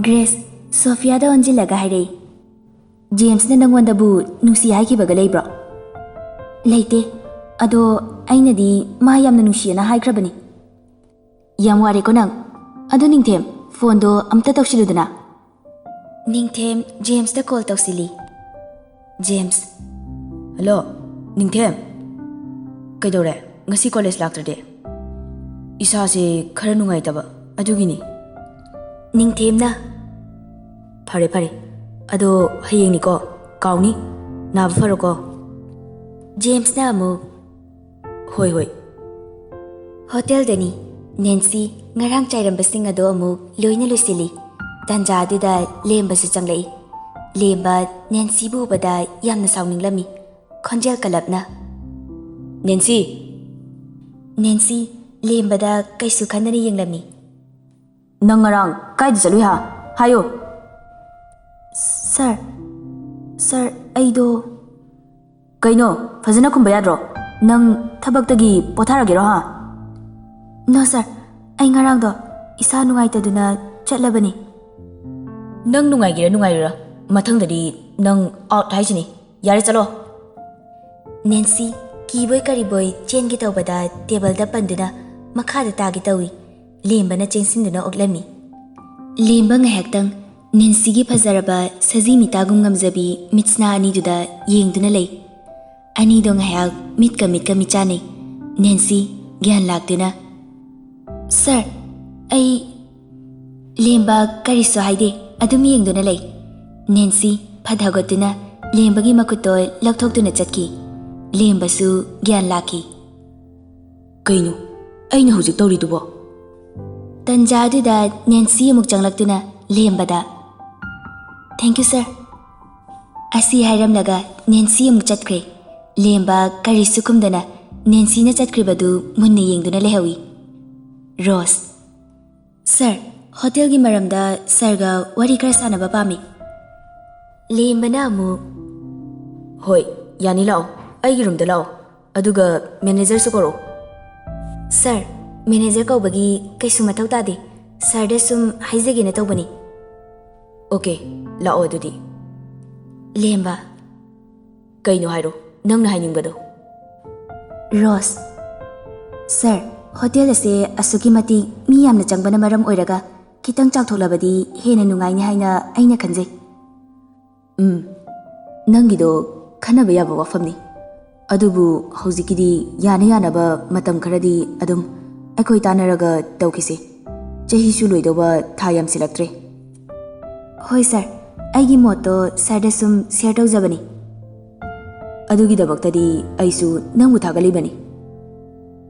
ꯒ꯭ꯔꯦꯁ, ꯁꯣꯐꯤꯌꯥꯗ ꯑꯣꯟꯁꯤꯜꯂꯒ ꯍꯥꯏꯔꯛꯏ, "ꯖꯦꯝꯁꯅ ꯅꯪꯉꯣꯟꯗꯕꯨ ꯅꯨꯡꯁꯤ ꯍꯥꯏꯈꯤꯕꯒ ꯂꯩꯕ꯭ꯔꯣ?" "ꯂꯩꯇꯦ꯫ ꯑꯗꯣ ꯑꯩꯅꯗꯤ ꯃꯥ ꯌꯥꯝꯅ ꯅꯨꯡꯁꯤꯌꯦꯅ ꯍꯥꯏꯈ꯭ꯔꯕꯅꯤ꯫" "ꯌꯥꯝ ꯋꯥꯔꯦꯀꯣ ꯅꯪ꯫ ꯑꯗꯨ ꯅꯤꯡꯊꯦꯝ, ꯐꯣꯟꯗꯣ ꯑꯝꯇ ꯇꯧꯁꯤꯜꯂꯨꯗꯅ꯫" ꯅꯤꯡꯊꯦꯝ ꯖꯦꯝꯁꯇ ꯀꯣꯜ ꯇꯧꯁꯤꯜꯂꯤ꯫ "ꯖꯦꯝꯁ꯫" "ꯍꯜꯂꯣ, ꯅꯤꯡꯊꯦꯝ꯫ ꯀꯩꯗꯧꯔꯦ? ꯉꯁꯤ ꯀꯣꯂꯦꯖ ꯂꯥꯛꯇ꯭ꯔꯗꯤ?" "ꯏꯁꯥꯁꯦ ꯈꯔ ꯅꯨꯡꯉꯥꯏꯇꯕ, ꯑꯗꯨꯒꯤꯅꯤ꯫" ꯅꯤꯡꯊꯦꯝꯅ, "ꯐꯔꯦ, ꯐꯔꯦ꯫ ꯑꯗꯣ ꯍꯌꯦꯡꯅꯤꯀꯣ, ꯀꯥꯎꯅꯤ꯫ ꯅꯥꯕ ꯐꯔꯣꯀꯣ꯫" ꯖꯦꯝꯁꯅ ꯑꯃꯨꯛ, "ꯍꯣꯏ, ꯍꯣꯏ꯫" ꯍꯣꯇꯦꯜꯗꯅꯤ꯫ ꯅꯦꯟꯁꯤ ꯉꯔꯥꯡ ꯆꯥꯏꯔꯝꯕꯁꯤꯡ ꯑꯗꯣ ꯑꯃꯨꯛ ꯂꯣꯏꯅ ꯂꯣꯏꯁꯤꯜꯂꯤ꯫ ꯇꯥꯟꯖꯥ ꯑꯗꯨꯗ ꯂꯦꯝꯕꯁꯨ ꯆꯪꯂꯛꯏ꯫ ꯂꯦꯝꯕ ꯅꯦꯟꯁꯤꯕꯨ ꯎꯕꯗ ꯌꯥꯝꯅ ꯁꯥꯎꯅꯤꯡꯂꯝꯃꯤ꯫ ꯈꯣꯟꯖꯦꯜ ꯀꯜꯂꯞꯅ, "ꯅꯦꯟꯁꯤ!" ꯅꯦꯟꯁꯤ ꯂꯦꯝꯕꯗ ꯀꯩꯁꯨ ꯈꯟꯗꯅ ꯌꯦꯡꯂꯝꯃꯤ꯫ "ꯅꯪ ꯉꯔꯥꯡ ꯀꯥꯏꯗ ꯆꯠꯂꯨꯏ ꯍꯥ? ꯍꯥꯏꯌꯣ꯫" "ꯁꯥꯔ, ꯁꯥꯔ, ꯑꯩꯗꯣ꯫" "ꯀꯩꯅꯣ, ꯐꯖꯅ ꯈꯨꯝꯕ ꯌꯥꯗ꯭ꯔꯣ? ꯅꯪ ꯊꯕꯛꯇꯒꯤ ꯄꯣꯊꯥꯔꯒꯦꯔꯣ ꯍꯥ?" "ꯅꯣ ꯁꯥꯔ, ꯑꯩ ꯉꯔꯥꯡꯗꯣ ꯏꯁꯥ ꯅꯨꯡꯉꯥꯏꯇꯗꯨꯅ ꯆꯠꯂꯕꯅꯤ꯫" "ꯅꯪ ꯅꯨꯡꯉꯥꯏꯒꯦꯔꯥ ꯅꯨꯡꯉꯥꯏꯔꯣꯏꯔꯥ, ꯃꯊꯪꯗꯗꯤ ꯅꯪ ꯑꯥꯎꯠ ꯍꯥꯏꯁꯤꯅꯤ꯫ ꯌꯥꯔꯦ, ꯆꯠꯂꯣ꯫" ꯅꯦꯟꯁꯤ ꯀꯤꯕꯣꯏ ꯀꯔꯤꯕꯣꯏ ꯆꯦꯟꯒꯦ ꯇꯧꯕꯗ ꯇꯦꯕꯜꯗ ꯄꯟꯗꯨꯅ ꯃꯈꯥꯗ ꯇꯥꯒꯦ ꯇꯧꯏ꯫ ꯂꯦꯝꯕꯅ ꯆꯦꯟꯁꯤꯟꯗꯨꯅ ꯑꯣꯛꯂꯝꯃꯤ꯫ ꯂꯦꯝꯕ ꯉꯥꯏꯍꯥꯛꯇꯪ ꯅꯦꯟꯁꯤꯒꯤ ꯐꯖꯔꯕ ꯁꯖꯤ ꯃꯤꯇꯥꯒꯨꯝ ꯉꯝꯖꯕꯤ ꯃꯤꯠꯁꯅꯥ ꯑꯅꯤꯗꯨꯗ ꯌꯦꯡꯗꯨꯅ ꯂꯩ꯫ ꯑꯅꯤꯗꯣ ꯉꯥꯏꯍꯥꯛ ꯃꯤꯠꯀ ꯃꯤꯠꯀ ꯃꯤꯆꯥꯟꯅꯩ꯫ ꯅꯦꯟꯁꯤ ꯒ꯭ꯌꯥꯟ ꯂꯥꯛꯇꯨꯅ, "ꯁꯥꯔ, ꯑꯩ," ꯂꯦꯝꯕ ꯀꯔꯤꯁꯨ ꯍꯥꯏꯗꯦ, ꯑꯗꯨꯝ ꯌꯦꯡꯗꯨꯅ ꯂꯩ꯫ ꯅꯦꯟꯁꯤ ꯐꯠ ꯍꯧꯒꯠꯇꯨꯅ ꯂꯦꯝꯕꯒꯤ ꯃꯈꯨꯠꯇꯣ ꯂꯧꯊꯣꯛꯇꯨꯅ ꯆꯠꯈꯤ꯫ ꯂꯦꯝꯕꯁꯨ ꯒ꯭ꯌꯥꯟ ꯂꯥꯛꯈꯤ꯫ "ꯀꯩꯅꯣ ꯑꯩꯅ ꯍꯧꯖꯤꯛ ꯇꯧꯔꯤꯗꯨꯕꯣ?" ꯇꯟꯖꯥ ꯑꯗꯨꯗ ꯅꯦꯟꯁꯤ ꯑꯃꯨꯛ ꯆꯪꯂꯛꯇꯨꯅ ꯂꯦꯝꯕꯗ, "Thank you, sir." ꯑꯁꯤ ꯍꯥꯏꯔꯝꯂꯒ ꯅꯦꯟꯁꯤ ꯑꯃꯨꯛ ꯆꯠꯈ꯭ꯔꯦ꯫ ꯂꯦꯝꯕ ꯀꯔꯤꯁꯨ ꯈꯨꯝꯗꯅ ꯅꯦꯟꯁꯤꯅ ꯆꯠꯈ꯭ꯔꯤꯕꯗꯨ ꯃꯨꯟꯅ ꯌꯦꯡꯗꯨꯅ ꯂꯩꯍꯧꯏ꯫ ꯔꯣꯁ, "ꯁꯥꯔ, ꯍꯣꯇꯦꯜꯒꯤ ꯃꯔꯝꯗ ꯁꯥꯔꯒ ꯋꯥꯔꯤ ꯈꯔ ꯁꯥꯟꯅꯕ ꯄꯥꯝꯃꯤ꯫" ꯂꯦꯝꯕꯅ ꯑꯃꯨꯛ, "ꯍꯣꯏ, ꯌꯥꯅꯤ, ꯂꯥꯛꯑꯣ, ꯑꯩꯒꯤ ꯔꯨꯝꯗ ꯂꯥꯛꯑꯣ, ꯑꯗꯨꯒ ꯃꯦꯅꯦꯖꯔꯁꯨ ꯀꯧꯔꯛꯑꯣ꯫" "ꯁꯥꯔ, ꯃꯦꯅꯦꯖꯔ ꯀꯧꯕꯒꯤ ꯀꯩꯁꯨ ꯃꯊꯧ ꯇꯥꯗꯦ, ꯁꯥꯔꯗ ꯁꯨꯝ ꯍꯥꯏꯖꯒꯦꯅ ꯇꯧꯕꯅꯤ꯫" "ꯑꯣꯀꯦ, ꯂꯥꯛꯑꯣ ꯑꯗꯨꯗꯤ꯫" ꯂꯦꯝꯕ, "ꯀꯩꯅꯣ ꯍꯥꯏꯔꯣ, ꯅꯪꯅ ꯍꯥꯏꯅꯤꯡꯕꯗꯣ꯫" ꯔꯣꯁ, "ꯁꯥꯔ, ꯍꯣꯇꯦꯜ ꯑꯁꯦ ꯑꯁꯨꯛꯀꯤ ꯃꯇꯤꯛ ꯃꯤ ꯌꯥꯝꯅ ꯆꯪꯕꯅ ꯃꯔꯝ ꯑꯣꯏꯔꯒ ꯈꯤꯇꯪ ꯆꯥꯎꯊꯣꯛꯂꯕꯗꯤ ꯍꯦꯟꯅ ꯅꯨꯡꯉꯥꯏꯅꯤ ꯍꯥꯏꯅ ꯑꯩꯅ ꯈꯟꯖꯩ꯫" "ꯎꯝ, ꯅꯪꯒꯤꯗꯣ ꯈꯟꯅꯕ ꯌꯥꯕ ꯋꯥꯐꯝꯅꯤ꯫ ꯑꯗꯨꯕꯨ ꯍꯧꯖꯤꯛꯀꯤꯗꯤ ꯌꯥꯅ ꯌꯥꯅꯕ ꯃꯇꯝ ꯈꯔꯗꯤ ꯑꯗꯨꯝ ꯑꯩꯈꯣꯏ ꯇꯥꯟꯅꯔꯒ ꯇꯧꯈꯤꯁꯦ꯫ ꯆꯍꯤꯁꯨ ꯂꯣꯏꯗꯧꯕ ꯊꯥ ꯌꯥꯝꯁꯤꯜꯂꯛꯇ꯭ꯔꯦ꯫" "ꯍꯣꯏ ꯁꯥꯔ, ꯑꯩꯒꯤ ꯃꯣꯠꯇꯣ ꯁꯥꯔꯗ ꯁꯨꯝ ꯁꯤꯌꯔ ꯇꯧꯖꯕꯅꯤ꯫" "ꯑꯗꯨꯒꯤꯗꯃꯛꯇꯗꯤ ꯑꯩꯁꯨ ꯅꯪꯕꯨ ꯊꯥꯒꯠꯂꯤꯕꯅꯤ꯫"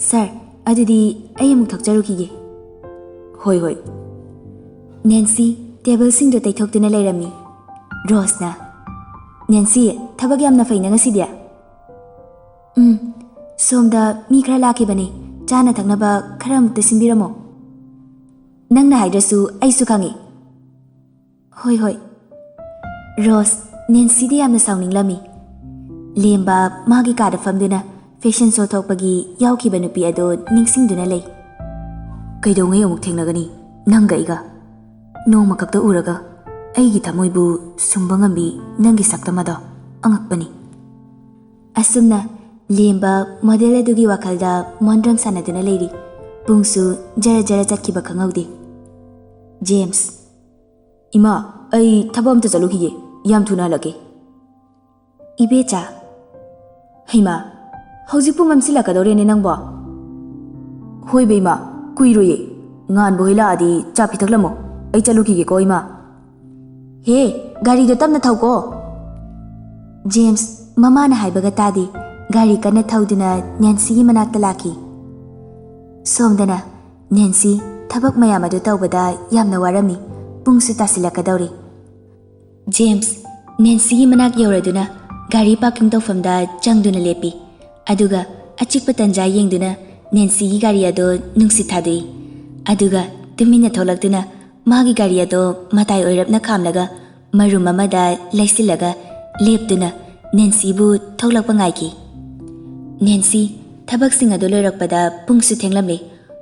"ꯁꯥꯔ, ꯑꯗꯨꯗꯤ ꯑꯩ ꯑꯃꯨꯛ ꯊꯛꯆꯔꯨꯈꯤꯒꯦ꯫" "ꯍꯣꯏ, ꯍꯣꯏ꯫" ꯅꯦꯟꯁꯤ ꯇꯦꯕꯜꯁꯤꯡꯗꯨ ꯇꯩꯊꯣꯛꯇꯨꯅ ꯂꯩꯔꯝꯃꯤ꯫ ꯔꯣꯁꯅ, "ꯅꯦꯟꯁꯤ, ꯊꯕꯛ ꯌꯥꯝꯅ ꯐꯩꯅ ꯉꯁꯤꯗꯤ꯫" "ꯎꯝ, ꯁꯣꯝꯗ ꯃꯤ ꯈꯔ ꯂꯥꯛꯈꯤꯕꯅꯤ, ꯆꯥꯅ ꯊꯛꯅꯕ ꯈꯔ ꯑꯃꯨꯛꯇ ꯁꯤꯟꯕꯤꯔꯝꯃꯣ꯫" "ꯅꯪꯅ ꯍꯥꯏꯗ꯭ꯔꯁꯨ ꯑꯩꯁꯨ ꯈꯪꯉꯤ꯫" "ꯍꯣꯏ, ꯍꯣꯏ꯫" ꯔꯣꯁ ꯅꯦꯟꯁꯤꯗ ꯌꯥꯝꯅ ꯁꯥꯎꯅꯤꯡꯂꯝꯃꯤ꯫ ꯂꯦꯝꯕ ꯃꯥꯒꯤ ꯀꯥꯗ ꯐꯝꯗꯨꯅ ꯐꯦꯁꯟ ꯁꯣ ꯊꯣꯛꯄꯒꯤ ꯌꯥꯎꯈꯤꯕ ꯅꯨꯄꯤ ꯑꯗꯨ ꯅꯤꯡꯁꯤꯡꯗꯨꯅ ꯂꯩ꯫ "ꯀꯩꯗꯧꯉꯩ ꯑꯃꯨꯛ ꯊꯦꯡꯅꯒꯅꯤ ꯅꯪꯒ ꯑꯩꯒ? ꯅꯣꯡꯃ ꯈꯛꯇ ꯎꯔꯒ ꯑꯩꯒꯤ ꯊꯃꯣꯏꯕꯨ ꯁꯨꯝꯕ ꯉꯝꯕꯤ ꯅꯪꯒꯤ ꯁꯛꯇꯝ ꯑꯗꯣ ꯑꯉꯛꯄꯅꯤ꯫" ꯑꯁꯨꯝꯅ ꯂꯦꯝꯕ ꯃꯣꯗꯦꯜ ꯑꯗꯨꯒꯤ ꯋꯥꯈꯜꯗ ꯃꯣꯟꯗ꯭ꯔꯪ ꯁꯥꯟꯅꯗꯨꯅ ꯂꯩꯔꯤ꯫ ꯄꯨꯡꯁꯨ ꯖꯔ ꯖꯔ ꯆꯠꯈꯤꯕ ꯈꯪꯍꯧꯗꯦ꯫ ꯖꯦꯝꯁ, "ꯏꯃꯥ, ꯑꯩ ꯊꯕꯛ ꯑꯝꯇ ꯆꯠꯂꯨꯈꯤꯒꯦ, ꯌꯥꯝ ꯊꯨꯅ ꯍꯜꯂꯛꯀꯦ꯫" "ꯏꯕꯦꯆꯥ꯫" "ꯍꯩꯃꯥ, ꯍꯧꯖꯤꯛꯄꯨ ꯃꯝꯁꯤꯜꯂꯛꯀꯗꯧꯔꯦꯅꯦ ꯅꯪꯕꯣ?" "ꯍꯣꯏ ꯕꯦꯝꯃ, ꯀꯨꯏꯔꯣꯏꯌꯦ꯫ ꯉꯥꯟꯕ ꯍꯣꯏ ꯂꯥꯛꯑꯗꯤ ꯆꯥ ꯄꯤꯊꯛꯂꯝꯃꯣ꯫ ꯑꯩ ꯆꯠꯂꯨꯈꯤꯒꯦꯀꯣ ꯏꯃꯥ꯫" "ꯍꯦ, ꯒꯥꯔꯤꯗꯣ ꯇꯞꯅ ꯊꯧꯀꯣ꯫" ꯖꯦꯝꯁ ꯃꯃꯥꯅ ꯍꯥꯏꯕꯒ ꯇꯥꯗꯦ꯫ ꯒꯥꯔꯤ ꯀꯟꯅ ꯊꯧꯗꯨꯅ ꯅꯦꯟꯁꯤꯒꯤ ꯃꯅꯥꯛꯇ ꯂꯥꯛꯈꯤ꯫ ꯁꯣꯝꯗꯅ ꯅꯦꯟꯁꯤ ꯊꯕꯛ ꯃꯌꯥꯝ ꯑꯗꯨ ꯇꯧꯕꯗ ꯌꯥꯝꯅ ꯋꯥꯔꯝꯃꯤ꯫ ꯄꯨꯡꯁꯨ ꯇꯥꯁꯤꯜꯂꯛꯀꯗꯧꯔꯦ꯫ ꯖꯦꯝꯁ ꯅꯦꯟꯁꯤꯒꯤ ꯃꯅꯥꯛ ꯌꯧꯔꯗꯨꯅ ꯒꯥꯔꯤ ꯄꯥꯔꯀꯤꯡ ꯇꯧꯐꯝꯗ ꯆꯪꯗꯨꯅ ꯂꯦꯞꯄꯤ꯫ ꯑꯗꯨꯒ ꯑꯆꯤꯛꯄ ꯇꯟꯖꯥ ꯌꯦꯡꯗꯨꯅ ꯅꯦꯟꯁꯤꯒꯤ ꯒꯥꯔꯤ ꯑꯗꯨ ꯅꯨꯡꯁꯤꯠ ꯊꯥꯗꯣꯛꯏ꯫ ꯑꯗꯨꯒ ꯇꯨꯃꯤꯟꯅ ꯊꯣꯛꯂꯛꯇꯨꯅ ꯃꯥꯒꯤ ꯒꯥꯔꯤ ꯑꯗꯨ ꯃꯇꯥꯏ ꯑꯣꯏꯔꯞꯅ ꯈꯥꯝꯂꯒ ꯃꯔꯨꯝ ꯑꯃꯗ ꯂꯩꯁꯤꯜꯂꯒ ꯂꯦꯞꯇꯨꯅ ꯅꯦꯟꯁꯤꯕꯨ ꯊꯣꯛꯂꯛꯄ ꯉꯥꯏꯈꯤ꯫ ꯅꯦꯟꯁꯤ ꯊꯕꯛꯁꯤꯡ ꯑꯗꯨ ꯂꯣꯏꯔꯛꯄꯗ ꯄꯨꯡꯁꯨ ꯊꯦꯡꯂꯝꯂꯦ꯫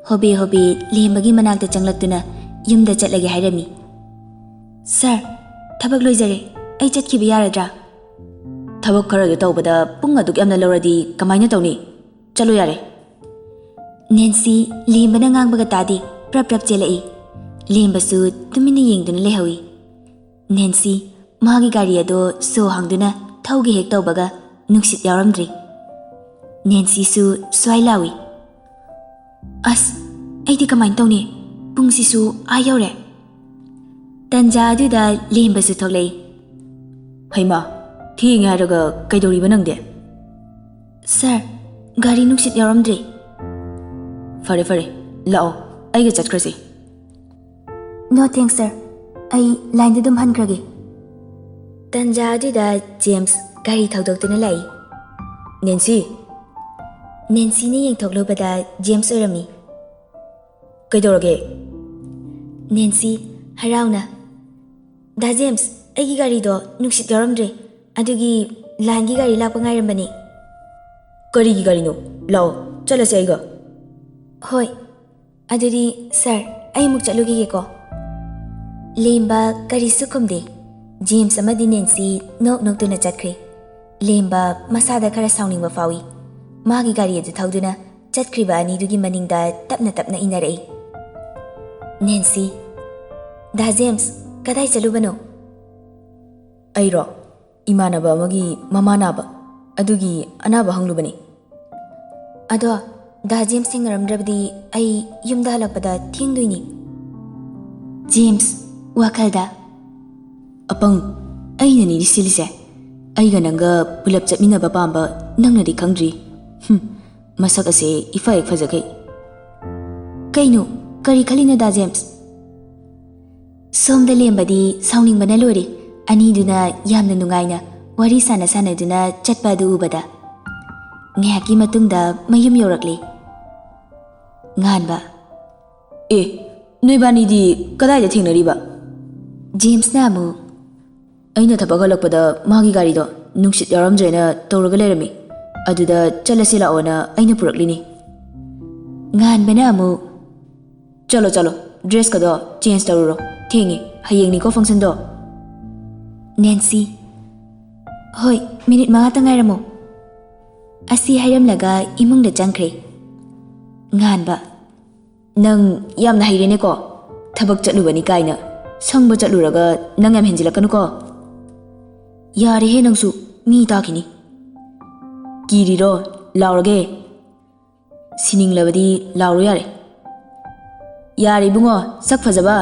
ꯍꯣꯕꯦ ꯍꯣꯕꯦ ꯂꯦꯝꯕꯒꯤ ꯃꯅꯥꯛꯇ ꯆꯪꯂꯛꯇꯨꯅ ꯌꯨꯝꯗ ꯆꯠꯂꯒꯦ ꯍꯥꯏꯔꯝꯃꯤ꯫ "ꯁꯥꯔ, ꯊꯕꯛ ꯂꯣꯏꯖꯔꯦ꯫ ꯑꯩ ꯆꯠꯈꯤꯕ ꯌꯥꯔꯗ꯭ꯔꯥ?" "ꯊꯕꯛ ꯈꯔꯗꯨ ꯇꯧꯕꯗ ꯄꯨꯡ ꯑꯗꯨꯛ ꯌꯥꯝꯅ ꯂꯧꯔꯗꯤ ꯀꯃꯥꯏꯅ ꯇꯧꯅꯤ? ꯆꯠꯂꯣ ꯌꯥꯔꯦ꯫" ꯅꯦꯟꯁꯤ ꯂꯦꯝꯕꯅ ꯉꯥꯡꯕꯒ ꯇꯥꯗꯦ, ꯄ꯭ꯔꯞ ꯄ꯭ꯔꯞ ꯆꯦꯜꯂꯛꯏ꯫ ꯂꯦꯝꯕꯁꯨ ꯇꯨꯃꯤꯟꯅ ꯌꯦꯡꯗꯨꯅ ꯂꯩꯍꯧꯏ꯫ ꯅꯦꯟꯁꯤ ꯃꯥꯒꯤ ꯒꯥꯔꯤ ꯑꯗꯣ ꯁꯣ ꯍꯥꯡꯗꯨꯅ ꯊꯧꯒꯦ ꯍꯦꯛ ꯇꯧꯕꯒ ꯅꯨꯡꯁꯤꯠ ꯌꯥꯎꯔꯝꯗ꯭ꯔꯤ꯫ ꯅꯦꯟꯁꯤꯁꯨ ꯁ꯭ꯋꯥꯏ ꯂꯥꯎꯏ꯫ "ꯑꯁ, ꯑꯩꯗꯤ ꯀꯃꯥꯏꯅ ꯇꯧꯅꯤ? ꯄꯨꯡꯁꯤꯁꯨ ꯑꯥ ꯌꯧꯔꯦ꯫" ꯇꯟꯖꯥ ꯑꯗꯨꯗ ꯂꯦꯝꯕꯁꯨ ꯊꯣꯛꯂꯛꯏ꯫ "ꯍꯩꯃꯥ, ꯊꯦꯡꯉꯦ ꯍꯥꯏꯔꯒ ꯀꯩꯗꯧꯔꯤꯕ ꯅꯪꯗꯤ?" "ꯁꯥꯔ, ꯒꯥꯔꯤ ꯅꯨꯡꯁꯤꯠ ꯌꯥꯎꯔꯝꯗ꯭ꯔꯤ꯫" "ꯐꯔꯦ ꯐꯔꯦ, ꯂꯥꯛꯑꯣ, ꯑꯩꯒ ꯆꯠꯈ꯭ꯔꯁꯤ꯫" "No thanks, sir. ꯑꯩ ꯂꯥꯏꯟꯗ ꯑꯗꯨꯝ ꯍꯟꯈ꯭ꯔꯒꯦ꯫" ꯇꯟꯖꯥ ꯑꯗꯨꯗ ꯖꯦꯝꯁ ꯒꯥꯔꯤ ꯊꯧꯗꯣꯛꯇꯨꯅ ꯂꯥꯛꯏ꯫ "ꯅꯦꯟꯁꯤ!" ꯅꯦꯟꯁꯤꯅ ꯌꯦꯡꯊꯣꯛꯂꯨꯕꯗ ꯖꯦꯝꯁ ꯑꯣꯏꯔꯝꯃꯤ꯫ "ꯀꯩꯗꯧꯔꯒꯦ?" ꯅꯦꯟꯁꯤ ꯍꯔꯥꯎꯅ, "ꯗꯥ ꯖꯦꯝꯁ, ꯑꯩꯒꯤ ꯒꯥꯔꯤꯗꯣ ꯅꯨꯡꯁꯤꯠ ꯌꯥꯎꯔꯝꯗ꯭ꯔꯦ, ꯑꯗꯨꯒꯤ ꯂꯥꯏꯟꯒꯤ ꯒꯥꯔꯤ ꯂꯥꯛꯄ ꯉꯥꯏꯔꯝꯕꯅꯤ꯫" "ꯀꯔꯤꯒꯤ ꯒꯥꯔꯤꯅꯣ? ꯂꯥꯛꯑꯣ, ꯆꯠꯂꯁꯦ ꯑꯩꯒ꯫" "ꯍꯣꯏ, ꯑꯗꯨꯗꯤ ꯁꯥꯔ, ꯑꯩ ꯑꯃꯨꯛ ꯆꯠꯂꯨꯈꯤꯒꯦꯀꯣ꯫" ꯂꯦꯝꯕ ꯀꯔꯤꯁꯨ ꯈꯨꯝꯗꯦ꯫ ꯖꯦꯝꯁ ꯑꯃꯗꯤ ꯅꯦꯟꯁꯤ ꯅꯣꯛ ꯅꯣꯛꯇꯨꯅ ꯆꯠꯈ꯭ꯔꯦ꯫ ꯂꯦꯝꯕ ꯃꯁꯥꯗ ꯈꯔ ꯁꯥꯎꯅꯤꯡꯕ ꯐꯥꯎꯏ꯫ ꯃꯥꯒꯤ ꯒꯥꯔꯤ ꯑꯗꯨ ꯊꯧꯗꯨꯅ ꯆꯠꯈ꯭ꯔꯤꯕ ꯑꯅꯤꯗꯨꯒꯤ ꯃꯅꯤꯡꯗ ꯇꯞꯅ ꯇꯞꯅ ꯏꯟꯅꯔꯛꯏ꯫ ꯅꯦꯟꯁꯤ, "ꯗꯥ ꯖꯦꯝꯁ, ꯀꯗꯥꯏ ꯆꯠꯂꯨꯕꯅꯣ?" "ꯑꯩꯔꯣ? ꯏꯃꯥꯟꯅꯕ ꯑꯃꯒꯤ ꯃꯃꯥ ꯅꯥꯕ, ꯑꯗꯨꯒꯤ ꯑꯅꯥꯕ ꯍꯪꯂꯨꯕꯅꯤ꯫" "ꯑꯗꯣ ꯗꯥ ꯖꯦꯝꯁ ꯊꯦꯡꯅꯔꯝꯗ꯭ꯔꯕꯗꯤ ꯑꯩ ꯌꯨꯝꯗ ꯍꯜꯂꯛꯄꯗ ꯊꯦꯡꯗꯣꯏꯅꯤ꯫ ꯖꯦꯝꯁ, ꯋꯥꯈꯜꯗ, "ꯑꯄꯪ, ꯑꯩꯅꯅꯤꯗꯤ ꯁꯤꯜꯂꯤꯁꯦ꯫ ꯑꯩꯒ ꯅꯪꯒ ꯄꯨꯂꯞ ꯆꯠꯃꯤꯟꯅꯕ ꯄꯥꯝꯕ ꯅꯪꯅꯗꯤ ꯈꯪꯗ꯭ꯔꯤ꯫ ꯍꯨꯝ, ꯃꯁꯛ ꯑꯁꯦ ꯏꯐ ꯍꯦꯛ ꯐꯖꯈꯩ꯫" "ꯀꯩꯅꯣ? ꯀꯔꯤ ꯈꯜꯂꯤꯅꯣ, ꯗꯥ ꯖꯦꯝꯁ?" ꯁꯣꯝꯗ ꯂꯦꯝꯕꯗꯤ ꯁꯥꯎꯅꯤꯡꯕꯅ ꯂꯣꯏꯔꯦ꯫ ꯑꯅꯤꯗꯨꯅ ꯌꯥꯝꯅ ꯅꯨꯡꯉꯥꯏꯅ ꯋꯥꯔꯤ ꯁꯥꯟꯅ ꯁꯥꯟꯅꯗꯨꯅ ꯆꯠꯄ ꯑꯗꯨ ꯎꯕꯗ꯫ ꯉꯥꯏꯍꯥꯛꯀꯤ ꯃꯇꯨꯡꯗ ꯃꯌꯨꯝ ꯌꯧꯔꯛꯂꯦ꯫ ꯉꯥꯟꯕ, "ꯑꯦ, ꯅꯣꯏꯕꯥꯅꯤꯗꯤ ꯀꯗꯥꯏꯗ ꯊꯦꯡꯅꯔꯤꯕ?" ꯖꯦꯝꯁꯅ ꯑꯃꯨꯛ, "ꯑꯩꯅ ꯊꯕꯛ ꯍꯜꯂꯛꯄꯗ ꯃꯥꯒꯤ ꯒꯥꯔꯤꯗꯣ ꯅꯨꯡꯁꯤꯠ ꯌꯥꯎꯔꯝꯗ꯭ꯔꯦꯅ ꯇꯧꯔꯒ ꯂꯩꯔꯝꯃꯤ꯫ ꯑꯗꯨꯗ ꯆꯠꯂꯁꯤ ꯂꯥꯛꯑꯣꯅ ꯑꯩꯅ ꯄꯨꯔꯛꯂꯤꯅꯤ꯫" ꯉꯥꯟꯕꯅ ꯑꯃꯨꯛ, "ꯆꯠꯂꯣ, ꯆꯠꯂꯣ, ꯗ꯭ꯔꯦꯁꯀꯗꯣ ꯆꯦꯟꯖ ꯇꯧꯔꯨꯔꯣ꯫ ꯊꯦꯡꯉꯦ, ꯍꯌꯦꯡꯅꯤꯀꯣ ꯐꯪꯁꯟꯗꯣ꯫" ꯅꯦꯟꯁꯤ, "ꯍꯣꯏ, ꯃꯤꯅꯤꯠ ꯃꯉꯥꯇ ꯉꯥꯏꯔꯝꯃꯣ꯫" ꯑꯁꯤ ꯍꯥꯏꯔꯝꯂꯒ ꯏꯃꯨꯡꯗ ꯆꯪꯈ꯭ꯔꯦ꯫ ꯉꯥꯟꯕ, "ꯅꯪ ꯌꯥꯝꯅ ꯍꯩꯔꯦꯅꯦꯀꯣ꯫ ꯊꯕꯛ ꯆꯠꯂꯨꯕꯅꯤ ꯀꯥꯏꯅ ꯁꯪꯕ ꯆꯠꯂꯨꯔꯒ ꯅꯪ ꯌꯥꯝ ꯍꯦꯟꯖꯤꯜꯂꯛꯀꯅꯨꯀꯣ꯫" "ꯌꯥꯔꯦꯍꯦ ꯅꯪꯁꯨ, ꯃꯤ ꯇꯥꯈꯤꯅꯤ꯫" "ꯀꯤꯔꯤꯔꯣ? ꯂꯥꯎꯔꯒꯦ?" "ꯁꯤꯅꯤꯡꯂꯕꯗꯤ ꯂꯥꯎꯔꯣ ꯌꯥꯔꯦ꯫" "ꯌꯥꯔꯦ ꯏꯕꯨꯡꯉꯣ, ꯁꯛ ꯐꯖꯕ꯫"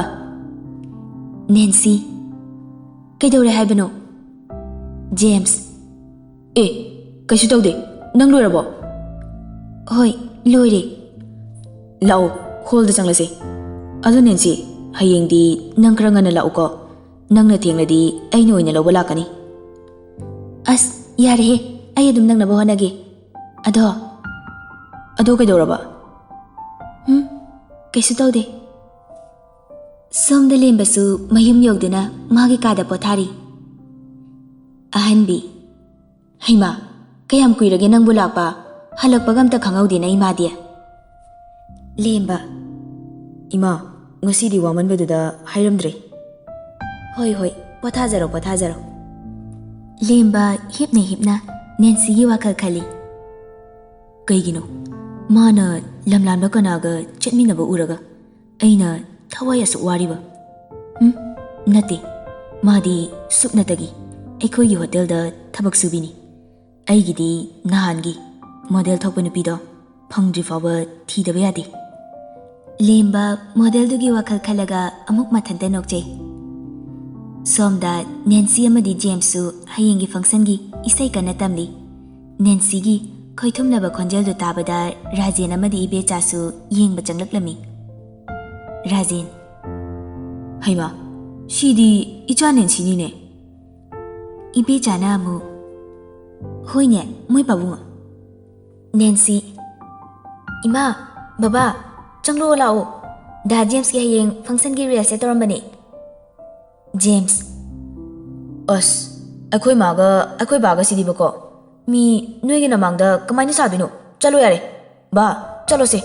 ꯅꯦꯟꯁꯤ, "ꯀꯩꯗꯧꯔꯦ ꯍꯥꯏꯕꯅꯣ?" ꯖꯦꯝꯁ, "ꯑꯦ, ꯀꯩꯁꯨ ꯇꯧꯗꯦ꯫ ꯅꯪ ꯂꯣꯏꯔꯕꯣ?" "ꯍꯣꯏ, ꯂꯣꯏꯔꯦ꯫" "ꯂꯥꯛꯑꯣ, ꯍꯣꯜꯗ ꯆꯪꯂꯁꯦ꯫ ꯑꯗꯣ ꯅꯦꯟꯁꯤ, ꯍꯌꯦꯡꯗꯤ ꯅꯪ ꯈꯔ ꯉꯟꯅ ꯂꯥꯛꯎꯀꯣ꯫ ꯅꯪꯅ ꯊꯦꯡꯂꯗꯤ ꯑꯩꯅ ꯑꯣꯏꯅ ꯂꯧꯕ ꯂꯥꯛꯀꯅꯤ꯫" "ꯑꯁ, ꯌꯥꯔꯦꯍꯦ, ꯑꯩ ꯑꯗꯨꯝ ꯅꯪꯅꯕ ꯍꯣꯠꯅꯒꯦ꯫ ꯑꯗꯣ꯫" "ꯑꯗꯣ ꯀꯩꯗꯧꯔꯕ?" "ꯍꯨꯝ, ꯀꯩꯁꯨ ꯇꯧꯗꯦ꯫" ꯁꯣꯝꯗ ꯂꯦꯝꯕꯁꯨ ꯃꯌꯨꯝ ꯌꯧꯗꯨꯅ ꯃꯥꯒꯤ ꯀꯥꯗ ꯄꯣꯊꯥꯔꯤ꯫ ꯑꯍꯟꯕꯤ, "ꯍꯩꯃꯥ, ꯀꯌꯥꯝ ꯀꯨꯏꯔꯒꯦ ꯅꯪꯕꯨ ꯂꯥꯛꯄ? ꯍꯜꯂꯛꯄꯒ ꯑꯝꯇ ꯈꯪꯍꯧꯗꯦꯅ ꯏꯃꯥꯗꯤ꯫" ꯂꯦꯝꯕ, "ꯏꯃꯥ, ꯉꯁꯤꯗꯤ ꯋꯥꯃꯟꯕꯗꯨꯗ ꯍꯥꯏꯔꯝꯗ꯭ꯔꯦ꯫" "ꯍꯣꯏ, ꯍꯣꯏ, ꯄꯣꯊꯥꯖꯔꯣ, ꯄꯣꯊꯥꯖꯔꯣ꯫" ꯂꯦꯝꯕ ꯍꯤꯞꯅ ꯍꯤꯞꯅ ꯅꯦꯟꯁꯤꯒꯤ ꯋꯥꯈꯜ ꯈꯜꯂꯤ꯫ "ꯀꯩꯒꯤꯅꯣ ꯃꯥꯅ ꯂꯝꯂꯥꯟꯕ ꯀꯅꯥꯒ ꯆꯠꯃꯤꯟꯅꯕ ꯎꯔꯒ ꯑꯩꯅ ꯊꯋꯥꯏ ꯑꯁꯨꯛ ꯋꯥꯔꯤꯕ? ꯎꯝ, ꯅꯠꯇꯦ, ꯃꯥꯗꯤ ꯁꯨꯞꯅꯇꯒꯤ ꯑꯩꯈꯣꯏꯒꯤ ꯍꯣꯇꯦꯜꯗ ꯊꯕꯛ ꯁꯨꯕꯤꯅꯤ꯫ ꯑꯩꯒꯤꯗꯤ ꯅꯍꯥꯟꯒꯤ ꯃꯣꯗꯦꯜ ꯊꯣꯛꯄ ꯅꯨꯄꯤꯗꯣ, ꯐꯪꯗ꯭ꯔꯤ ꯐꯥꯎꯕ ꯊꯤꯗꯕ ꯌꯥꯗꯦ꯫ ꯂꯦꯝꯕ ꯃꯣꯗꯦꯜꯗꯨꯒꯤ ꯋꯥꯈꯜ ꯈꯜꯂꯒ ꯑꯃꯨꯛ ꯃꯊꯟꯇ ꯅꯣꯛꯆꯩ꯫ ꯁꯣꯝꯗ ꯅꯦꯟꯁꯤ ꯑꯃꯗꯤ ꯖꯦꯝꯁꯁꯨ ꯍꯌꯦꯡꯒꯤ ꯐꯪꯁꯟꯒꯤ ꯏꯁꯩ ꯀꯟꯅ ꯇꯝꯂꯤ꯫ ꯅꯦꯟꯁꯤꯒꯤ ꯈꯣꯏꯊꯨꯝꯂꯕ ꯈꯣꯟꯖꯦꯜꯗꯨ ꯇꯥꯕꯗ ꯔꯥꯖꯦꯟ ꯑꯃꯗꯤ ꯏꯕꯦꯆꯥꯁꯨ ꯌꯦꯡꯕ ꯆꯪꯂꯛꯂꯝꯃꯤ꯫ ꯔꯥꯖꯦꯟ, "ꯍꯩꯃꯥ, ꯁꯤꯗꯤ ꯏꯆꯥ ꯅꯦꯟꯁꯤꯅꯤꯅꯦ꯫" ꯏꯕꯦꯆꯥꯅ ꯑꯃꯨꯛ, "ꯍꯣꯏꯅꯦ, ꯃꯣꯏ ꯄꯥꯕꯨꯡ꯫" ꯅꯦꯟꯁꯤ, "ꯏꯃꯥ, ꯕꯕꯥ, ꯆꯪꯂꯛꯑꯣ ꯂꯥꯛꯑꯣ꯫ ꯗꯥ ꯖꯦꯝꯁꯀꯤ ꯍꯌꯦꯡ ꯐꯪꯁꯟꯒꯤ ꯔꯤꯍꯔꯁꯦꯜ ꯇꯧꯔꯝꯕꯅꯦ꯫" ꯖꯦꯝꯁ, "ꯑꯁ, ꯑꯩꯈꯣꯏ ꯃꯥꯒ ꯑꯩꯈꯣꯏ ꯕꯥꯒ ꯁꯤꯗꯤꯕꯀꯣ꯫ ꯃꯤ ꯅꯣꯏꯒꯤ ꯅꯃꯥꯡꯗ ꯀꯃꯥꯏꯅ ꯁꯥꯗꯣꯏꯅꯣ? ꯆꯠꯂꯣ ꯌꯥꯔꯦ꯫ ꯕꯥ, ꯆꯠꯂꯣꯁꯦ꯫"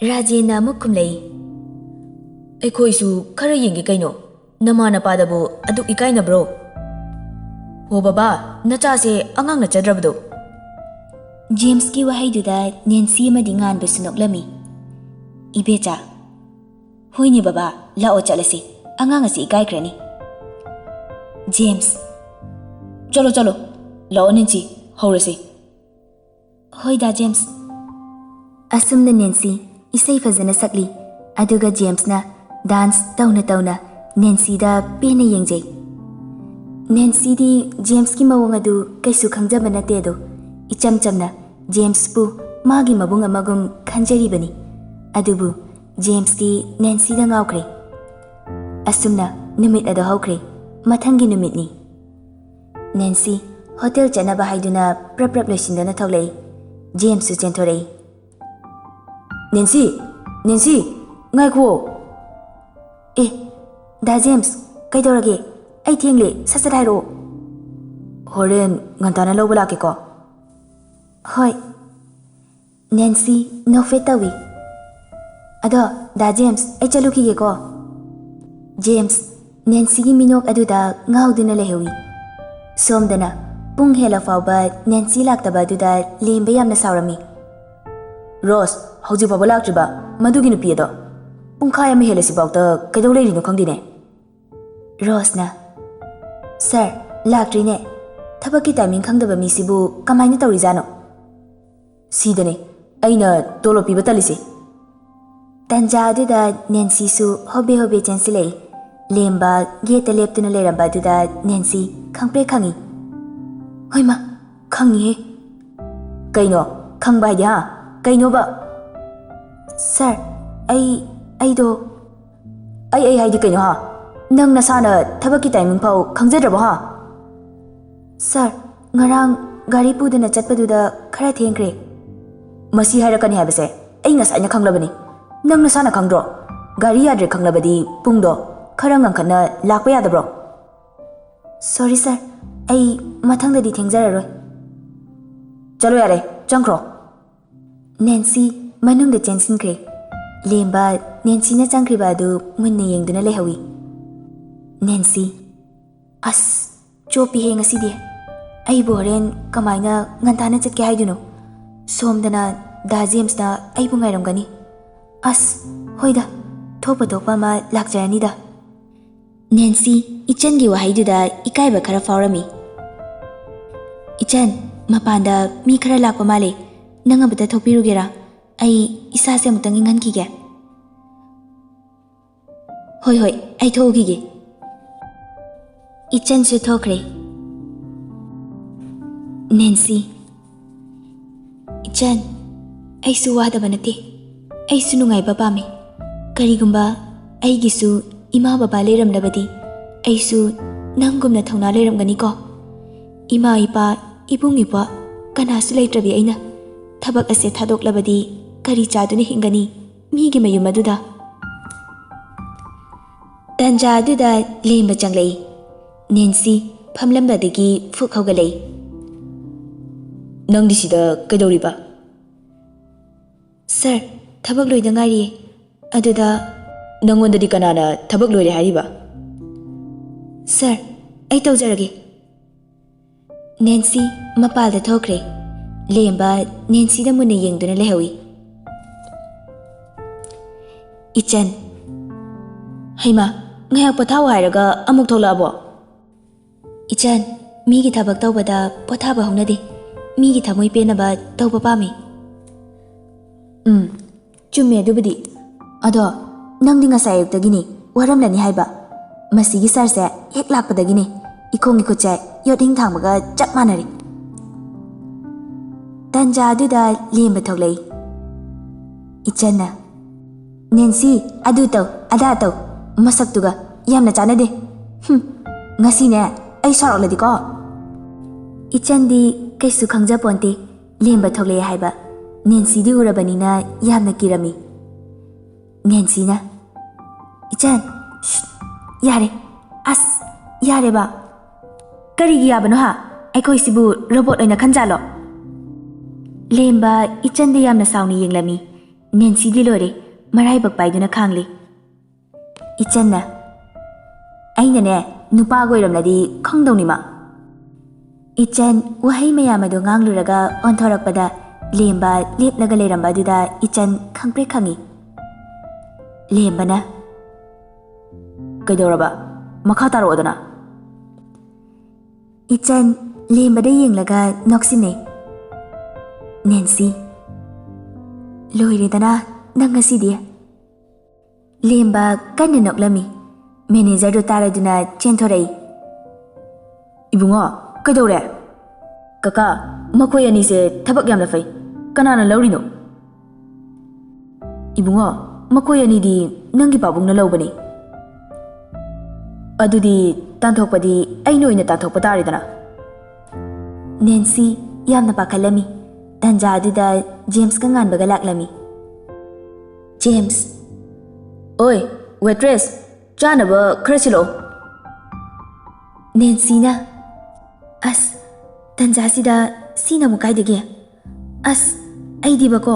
ꯔꯥꯖꯦꯟꯅ ꯑꯃꯨꯛ ꯈꯨꯝꯂꯛꯏ, "ꯑꯩꯈꯣꯏꯁꯨ ꯈꯔ ꯌꯦꯡꯒꯦ ꯀꯩꯅꯣ꯫ ꯅꯃꯥ ꯅꯄꯥꯗꯕꯨ ꯑꯗꯨꯛ ꯏꯀꯥꯏꯅꯕ꯭ꯔꯣ? ꯍꯣ ꯕꯕꯥ, ꯅꯆꯥꯁꯦ ꯑꯉꯥꯡ ꯅꯠꯆꯗ꯭ꯔꯕꯗꯣ꯫" ꯖꯦꯝꯁꯀꯤ ꯋꯥꯍꯩꯗꯨꯗ ꯅꯦꯟꯁꯤ ꯑꯃꯗꯤ ꯉꯥꯟꯕꯁꯨ ꯅꯣꯛꯂꯝꯃꯤ꯫ ꯏꯕꯦꯆꯥ, "ꯍꯣꯏꯅꯦ ꯕꯕꯥ, ꯂꯥꯛꯑꯣ ꯆꯠꯂꯁꯤ꯫ ꯑꯉꯥꯡ ꯑꯁꯤ ꯏꯀꯥꯏꯈ꯭ꯔꯅꯤ꯫" ꯖꯦꯝꯁ, "ꯆꯠꯂꯣ, ꯆꯠꯂꯣ꯫ ꯂꯥꯛꯑꯣ ꯅꯦꯟꯁꯤ, ꯍꯧꯔꯁꯤ꯫" "ꯍꯣꯏ ꯗꯥ ꯖꯦꯝꯁ꯫" ꯑꯁꯨꯝꯅ ꯅꯦꯟꯁꯤ ꯏꯁꯩ ꯐꯖꯅ ꯁꯛꯂꯤ, ꯑꯗꯨꯒ ꯖꯦꯝꯁꯅ ꯗꯥꯟꯁ ꯇꯧꯅ ꯇꯧꯅ ꯅꯦꯟꯁꯤꯗ ꯄꯦꯟꯅ ꯌꯦꯡꯖꯩ꯫ ꯅꯦꯟꯁꯤꯗꯤ ꯖꯦꯝꯁꯀꯤ ꯃꯑꯣꯡ ꯑꯗꯨ ꯀꯩꯁꯨ ꯈꯪꯖꯕ ꯅꯠꯇꯦ ꯑꯗꯣ, ꯏꯆꯝ ꯆꯝꯅ ꯖꯦꯝꯁꯄꯨ ꯃꯥꯒꯤ ꯃꯕꯨꯡ ꯑꯃꯒꯨꯝ ꯈꯟꯖꯔꯤꯕꯅꯤ꯫ ꯑꯗꯨꯕꯨ ꯖꯦꯝꯁꯇꯤ ꯅꯦꯟꯁꯤꯗ ꯉꯥꯎꯈ꯭ꯔꯦ꯫ ꯑꯁꯨꯝꯅ ꯅꯨꯃꯤꯠ ꯑꯗꯨ ꯍꯧꯈ꯭ꯔꯦ꯫ ꯃꯊꯪꯒꯤ ꯅꯨꯃꯤꯠꯅꯤ꯫ ꯅꯦꯟꯁꯤ ꯍꯣꯇꯦꯜ ꯆꯠꯅꯕ ꯍꯥꯏꯗꯨꯅ ꯄ꯭ꯔꯞ ꯄ꯭ꯔꯞ ꯂꯣꯏꯁꯤꯟꯗꯨꯅ ꯊꯣꯛꯂꯛꯏ꯫ ꯖꯦꯝꯁꯁꯨ ꯆꯦꯟꯊꯣꯔꯛꯏ꯫ "ꯅꯦꯟꯁꯤ! ꯅꯦꯟꯁꯤ! ꯉꯥꯏꯈꯨꯑꯣ!" "ꯑꯦ, ꯗꯥ ꯖꯦꯝꯁ, ꯀꯩꯗꯧꯔꯒꯦ? ꯑꯩ ꯊꯦꯡꯂꯦ, ꯁꯠ ꯁꯠ ꯍꯥꯏꯔꯛꯑꯣ꯫" "ꯍꯣꯔꯦꯟ ꯉꯟꯇꯥꯅ ꯂꯧꯕ ꯂꯥꯛꯀꯦꯀꯣ꯫" "ꯍꯣꯏ꯫" ꯅꯦꯟꯁꯤ ꯅꯣꯛꯐꯦꯠ ꯇꯧꯏ꯫ "ꯑꯗꯣ, ꯗꯥ ꯖꯦꯝꯁ, ꯑꯩ ꯆꯠꯂꯨꯈꯤꯒꯦꯀꯣ꯫" ꯖꯦꯝꯁ ꯅꯦꯟꯁꯤꯒꯤ ꯃꯤꯅꯣꯛ ꯑꯗꯨꯗ ꯉꯥꯎꯗꯨꯅ ꯂꯩꯍꯧꯏ꯫ ꯁꯣꯝꯗꯅ ꯄꯨꯡ ꯍꯦꯜꯂ ꯐꯥꯎꯕ ꯅꯦꯟꯁꯤ ꯂꯥꯛꯇꯕ ꯑꯗꯨꯗ ꯂꯦꯝꯕ ꯌꯥꯝꯅ ꯁꯥꯎꯔꯝꯃꯤ꯫ "ꯔꯣꯁ, ꯍꯧꯖꯤꯛ ꯐꯥꯎꯕ ꯂꯥꯛꯇ꯭ꯔꯤꯕ ꯃꯗꯨꯒꯤ ꯅꯨꯄꯤ ꯑꯗꯣ? ꯄꯨꯡꯈꯥꯏ ꯑꯃ ꯍꯦꯜꯂꯁꯤꯐꯥꯎꯗ ꯀꯩꯗꯧ ꯂꯩꯔꯤꯅꯣ ꯈꯪꯗꯦꯅꯦ꯫" ꯔꯣꯁꯅ, "ꯁꯥꯔ, ꯂꯥꯛꯇ꯭ꯔꯤꯅꯦ꯫ ꯊꯕꯛꯀꯤ ꯇꯥꯏꯃꯤꯡ ꯈꯪꯗꯕ ꯃꯤꯁꯤꯕꯨ ꯀꯃꯥꯏꯅ ꯇꯧꯔꯤꯖꯥꯠꯅꯣ?" ꯁꯤꯗꯅꯦ ꯑꯩꯅ ꯇꯣꯂꯣꯞ ꯄꯤꯕ ꯇꯜꯂꯤꯁꯦ꯫ ꯇꯟꯖꯥ ꯑꯗꯨꯗ ꯅꯦꯟꯁꯤꯁꯨ ꯍꯣꯕꯦ ꯍꯣꯕꯦ ꯆꯦꯟꯁꯤꯜꯂꯛꯏ꯫ ꯂꯦꯝꯕ ꯒꯦꯠꯇ ꯂꯦꯞꯇꯨꯅ ꯂꯩꯔꯝꯕ ꯑꯗꯨꯗ ꯅꯦꯟꯁꯤ ꯈꯪꯄ꯭ꯔꯦꯛ ꯈꯪꯉꯤ꯫ "ꯍꯣꯏꯃ, ꯈꯪꯉꯤꯍꯦ꯫ ꯀꯩꯅꯣ? ꯈꯪꯕ ꯍꯥꯏꯗꯤ, ꯍꯥ? ꯀꯩꯅꯣꯕ?" "ꯁꯥꯔ, ꯑꯩ, ꯑꯩꯗꯣ..." "ꯑꯩ, ꯑꯩ ꯍꯥꯏꯗꯤ ꯀꯩꯅꯣ, ꯍꯥ? ꯅꯪ ꯅꯁꯥꯅ ꯊꯕꯛꯀꯤ ꯇꯥꯏꯃꯤꯡ ꯐꯥꯎ ꯈꯪꯖꯗ꯭ꯔꯕꯣ, ꯍꯥ?" "ꯁꯥꯔ, ꯉꯔꯥꯡ ꯒꯥꯔꯤ ꯄꯨꯗꯨꯅ ꯆꯠꯄꯗꯨꯗ ꯈꯔ ꯊꯦꯡꯈ꯭ꯔꯦ꯫" "ꯃꯁꯤ ꯍꯥꯏꯔꯛꯀꯅꯤ ꯍꯥꯏꯕꯁꯦ ꯑꯩ ꯉꯁꯥꯏꯅ ꯈꯪꯂꯕꯅꯤ꯫ ꯅꯪ ꯅꯁꯥꯅ ꯈꯪꯗ꯭ꯔꯣ? ꯒꯥꯔꯤ ꯌꯥꯗ꯭ꯔꯦ ꯈꯪꯂꯕꯗꯤ ꯄꯨꯡꯗꯣ ꯈꯔ ꯉꯟꯈꯠꯅ ꯂꯥꯛꯄ ꯌꯥꯗꯕ꯭ꯔꯣ?" "ꯁꯣꯔꯤ ꯁꯥꯔ, ꯑꯩ ꯃꯊꯪꯗꯗꯤ ꯊꯦꯡꯖꯔꯔꯣꯏ꯫" "ꯆꯠꯂꯣ ꯌꯥꯔꯦ, ꯆꯪꯈ꯭ꯔꯣ꯫" ꯅꯦꯟꯁꯤ ꯃꯅꯨꯡꯗ ꯆꯦꯟꯁꯤꯟꯈ꯭ꯔꯦ꯫ ꯂꯦꯝꯕ ꯅꯦꯟꯁꯤꯅ ꯆꯪꯈ꯭ꯔꯤꯕ ꯑꯗꯨ ꯃꯨꯟꯅ ꯌꯦꯡꯗꯨꯅ ꯂꯩꯍꯧꯏ꯫ ꯅꯦꯟꯁꯤ, "ꯑꯁ, ꯆꯣꯞꯄꯤꯍꯦ ꯉꯁꯤꯗꯤ꯫ ꯑꯩꯕꯨ ꯍꯣꯔꯦꯟ ꯀꯃꯥꯏꯅ ꯉꯟꯇꯥꯅ ꯆꯠꯀꯦ ꯍꯥꯏꯗꯣꯏꯅꯣ? ꯁꯣꯝꯗꯅ ꯗꯥ ꯖꯦꯝꯁꯅ ꯑꯩꯕꯨ ꯉꯥꯏꯔꯝꯒꯅꯤ꯫ ꯑꯁ, ꯍꯣꯏꯗ, ꯊꯣꯛꯄ ꯊꯣꯛꯄ ꯑꯃ ꯂꯥꯛꯆꯔꯅꯤꯗ꯫" ꯅꯦꯟꯁꯤ ꯏꯆꯟꯒꯤ ꯋꯥꯍꯩꯗꯨꯗ ꯏꯀꯥꯏꯕ ꯈꯔ ꯐꯥꯎꯔꯝꯃꯤ꯫ "ꯏꯆꯟ, ꯃꯄꯥꯟꯗ ꯃꯤ ꯈꯔ ꯂꯥꯛꯄ ꯃꯥꯜꯂꯦ꯫ ꯅꯪ ꯑꯃꯨꯛꯇ ꯊꯣꯛꯄꯤꯔꯨꯒꯦꯔꯥ? ꯑꯩ ꯏꯁꯥꯁꯦ ꯑꯃꯨꯛꯇꯪ ꯏꯪꯍꯟꯈꯤꯒꯦ꯫" "ꯍꯣꯏ, ꯍꯣꯏ, ꯑꯩ ꯊꯣꯛꯎꯈꯤꯒꯦ꯫" ꯏꯆꯟꯁꯨ ꯊꯣꯛꯈ꯭ꯔꯦ꯫ ꯅꯦꯟꯁꯤ, "ꯏꯆꯟ, ꯑꯩꯁꯨ ꯋꯥꯗꯕ ꯅꯠꯇꯦ꯫ ꯑꯩꯁꯨ ꯅꯨꯡꯉꯥꯏꯕ ꯄꯥꯝꯃꯤ꯫ ꯀꯔꯤꯒꯨꯝꯕ ꯑꯩꯒꯤꯁꯨ ꯏꯃꯥ ꯕꯕꯥ ꯂꯩꯔꯝꯂꯕꯗꯤ ꯑꯩꯁꯨ ꯅꯪꯒꯨꯝꯅ ꯊꯧꯅꯥ ꯂꯩꯔꯝꯒꯅꯤꯀꯣ꯫ ꯏꯃꯥ ꯏꯄꯥ, ꯏꯕꯨꯡ ꯏꯄ꯭ꯋꯥ ꯀꯅꯥꯁꯨ ꯂꯩꯇ꯭ꯔꯕꯤ ꯑꯩꯅ ꯊꯕꯛ ꯑꯁꯦ ꯊꯥꯗꯣꯛꯂꯕꯗꯤ ꯀꯔꯤ ꯆꯥꯗꯨꯅ ꯍꯤꯡꯒꯅꯤ ꯃꯤꯒꯤ ꯃꯌꯨꯝ ꯑꯗꯨꯗ?" ꯇꯟꯖꯥ ꯑꯗꯨꯗ ꯂꯦꯝꯕ ꯆꯪꯂꯛꯏ꯫ ꯅꯦꯟꯁꯤ ꯐꯝꯂꯝꯕꯗꯒꯤ ꯐꯨꯛ ꯍꯧꯒꯠꯂꯛꯏ꯫ "ꯅꯪꯗꯤ ꯁꯤꯗ ꯀꯩꯗꯧꯔꯤꯕ?" "ꯁꯥꯔ, ꯊꯕꯛ ꯂꯣꯏꯗ ꯉꯥꯏꯔꯤꯌꯦ꯫ ꯑꯗꯨꯗ..." "ꯅꯪꯉꯣꯟꯗꯗꯤ ꯀꯅꯥꯅ ꯊꯕꯛ ꯂꯣꯏꯔꯦ ꯍꯥꯏꯔꯤꯕ?" "ꯁꯥꯔ, ꯑꯩ ꯇꯧꯖꯔꯒꯦ꯫" ꯅꯦꯟꯁꯤ ꯃꯄꯥꯜꯗ ꯊꯣꯛꯈ꯭ꯔꯦ꯫ ꯂꯦꯝꯕ ꯅꯦꯟꯁꯤꯗ ꯃꯨꯟꯅ ꯌꯦꯡꯗꯨꯅ ꯂꯩꯍꯧꯏ꯫ ꯏꯆꯟ, "ꯍꯩꯃꯥ, ꯉꯥꯏꯍꯥꯛ ꯄꯣꯊꯥꯎ ꯍꯥꯏꯔꯒ ꯑꯃꯨꯛ ꯊꯣꯛꯂꯛꯑꯕꯣ?" "ꯏꯆꯟ, ꯃꯤꯒꯤ ꯊꯕꯛ ꯇꯧꯕꯗ ꯄꯣꯊꯥꯕ ꯍꯧꯅꯗꯦ꯫ ꯃꯤꯒꯤ ꯊꯃꯣꯏ ꯄꯦꯟꯅꯕ ꯇꯧꯕ ꯄꯥꯝꯃꯤ꯫ ꯎꯝ, ꯆꯨꯝꯃꯦ ꯑꯗꯨꯕꯨꯗꯤ꯫ ꯑꯗꯣ ꯅꯪꯗꯤ ꯉꯁꯥꯏ ꯑꯌꯨꯛꯇꯒꯤꯅꯤ ꯋꯥꯔꯝꯂꯅꯤ ꯍꯥꯏꯕ꯫ ꯃꯁꯤꯒꯤ ꯁꯥꯔꯁꯦ ꯍꯦꯛ ꯂꯥꯛꯄꯗꯒꯤꯅꯤ ꯏꯈꯣꯡ ꯏꯈꯨꯠꯁꯦ ꯌꯣꯠ ꯍꯤꯡ ꯊꯥꯡꯕꯒ ꯆꯞ ꯃꯥꯟꯅꯔꯦ꯫ ꯇꯟꯖꯥ ꯑꯗꯨꯗ ꯂꯦꯝꯕ ꯊꯣꯛꯂꯛꯏ꯫ ꯏꯆꯟꯅ, "ꯅꯦꯟꯁꯤ, ꯑꯗꯨ ꯇꯧ, ꯑꯗꯥ ꯇꯧ, ꯃꯁꯛꯇꯨꯒ ꯌꯥꯝꯅ ꯆꯥꯟꯅꯗꯦ꯫ ꯍꯨꯝ, ꯉꯁꯤꯅꯦ ꯑꯩ ꯁꯥꯎꯔꯛꯂꯗꯤꯀꯣ꯫" ꯏꯆꯟꯗꯤ ꯀꯩꯁꯨ ꯈꯪꯖꯄꯣꯟꯇꯦ ꯂꯦꯝꯕ ꯊꯣꯛꯂꯛꯑꯦ ꯍꯥꯏꯕ꯫ ꯅꯦꯟꯁꯤꯗꯤ ꯎꯔꯕꯅꯤꯅ ꯌꯥꯝꯅ ꯀꯤꯔꯝꯃꯤ꯫ ꯅꯦꯟꯁꯤꯅ, "ꯏꯆꯟ, ꯁ꯭ꯁ, ꯌꯥꯔꯦ꯫ ꯑꯁ, ꯌꯥꯔꯦꯕ꯫ ꯀꯔꯤꯒꯤ ꯌꯥꯕꯅꯣ ꯍꯥ? ꯑꯩꯈꯣꯏꯁꯤꯕꯨ ꯔꯣꯕꯣꯠ ꯑꯣꯏꯅ ꯈꯟꯖꯥꯠꯂꯣ?" ꯂꯦꯝꯕ ꯏꯆꯟꯗ ꯌꯥꯝꯅ ꯁꯥꯎꯅ ꯌꯦꯡꯂꯝꯃꯤ꯫ ꯅꯦꯟꯁꯤꯗꯤ ꯂꯣꯏꯔꯦ, ꯃꯔꯥꯏꯕꯛ ꯄꯥꯏꯗꯨꯅ ꯈꯥꯡꯂꯤ꯫ ꯏꯆꯟꯅ, "ꯑꯩꯅꯅꯦ ꯅꯨꯄꯥꯒ ꯑꯣꯏꯔꯝꯂꯗꯤ ꯈꯪꯗꯧꯅꯤꯃ꯫" ꯏꯆꯟ ꯋꯥꯍꯩ ꯃꯌꯥꯝ ꯑꯗꯨ ꯉꯥꯡꯂꯨꯔꯒ ꯑꯣꯟꯊꯣꯔꯛꯄꯗ ꯂꯦꯝꯕ ꯂꯦꯞꯂꯒ ꯂꯩꯔꯝꯕ ꯑꯗꯨꯗ ꯏꯆꯟ ꯈꯪꯄ꯭ꯔꯦꯛ ꯈꯪꯉꯤ꯫ ꯂꯦꯝꯕꯅ, "ꯀꯩꯗꯧꯔꯕ? ꯃꯈꯥ ꯇꯥꯔꯛꯑꯣꯗꯅ꯫" ꯏꯆꯟ ꯂꯦꯝꯕꯗ ꯌꯦꯡꯂꯒ ꯅꯣꯛꯁꯤꯟꯅꯩ꯫ ꯅꯦꯟꯁꯤ, "ꯂꯣꯏꯔꯦꯗꯅ ꯅꯪ ꯉꯁꯤꯗꯤ꯫" ꯂꯦꯝꯕ ꯀꯟꯅ ꯅꯣꯛꯂꯝꯃꯤ꯫ ꯃꯦꯅꯦꯖꯔꯗꯨ ꯇꯥꯔꯗꯨꯅ ꯆꯦꯟꯊꯣꯔꯛꯏ꯫ "ꯏꯕꯨꯡꯉꯣ, ꯀꯩꯗꯧꯔꯦ?" "ꯀꯀꯥ, ꯃꯈꯣꯏ ꯑꯅꯤꯁꯦ ꯊꯕꯛ ꯌꯥꯝꯅ ꯐꯩ꯫ ꯀꯅꯥꯅ ꯂꯧꯔꯤꯅꯣ?" "ꯏꯕꯨꯡꯉꯣ, ꯃꯈꯣꯏ ꯑꯅꯤꯗꯤ ꯅꯪꯒꯤ ꯄꯥꯕꯨꯡꯅ ꯂꯧꯕꯅꯤ꯫" "ꯑꯗꯨꯗꯤ ꯇꯥꯟꯊꯣꯛꯄꯗꯤ ꯑꯩꯅ ꯑꯣꯏꯅ ꯇꯥꯟꯊꯣꯛꯄ ꯇꯥꯔꯦꯗꯅ꯫" ꯅꯦꯟꯁꯤ ꯌꯥꯝꯅ ꯄꯥꯈꯠꯂꯝꯃꯤ꯫ ꯇꯟꯖꯥ ꯑꯗꯨꯗ ꯖꯦꯝꯁꯀ ꯉꯥꯟꯕꯒ ꯂꯥꯛꯂꯝꯃꯤ꯫ ꯖꯦꯝꯁ, "ꯑꯣꯏ, ꯋꯦꯇ꯭ꯔꯦꯁ, ꯆꯥꯅꯕ ꯈꯔ ꯁꯤꯜꯂꯛꯑꯣ꯫" ꯅꯦꯟꯁꯤꯅ, "ꯑꯁ, ꯇꯟꯖꯥꯁꯤꯗ ꯁꯤꯅ ꯑꯃꯨꯛ ꯀꯥꯏꯗꯒꯤ? ꯑꯁ, ꯑꯩꯗꯤꯕꯀꯣ,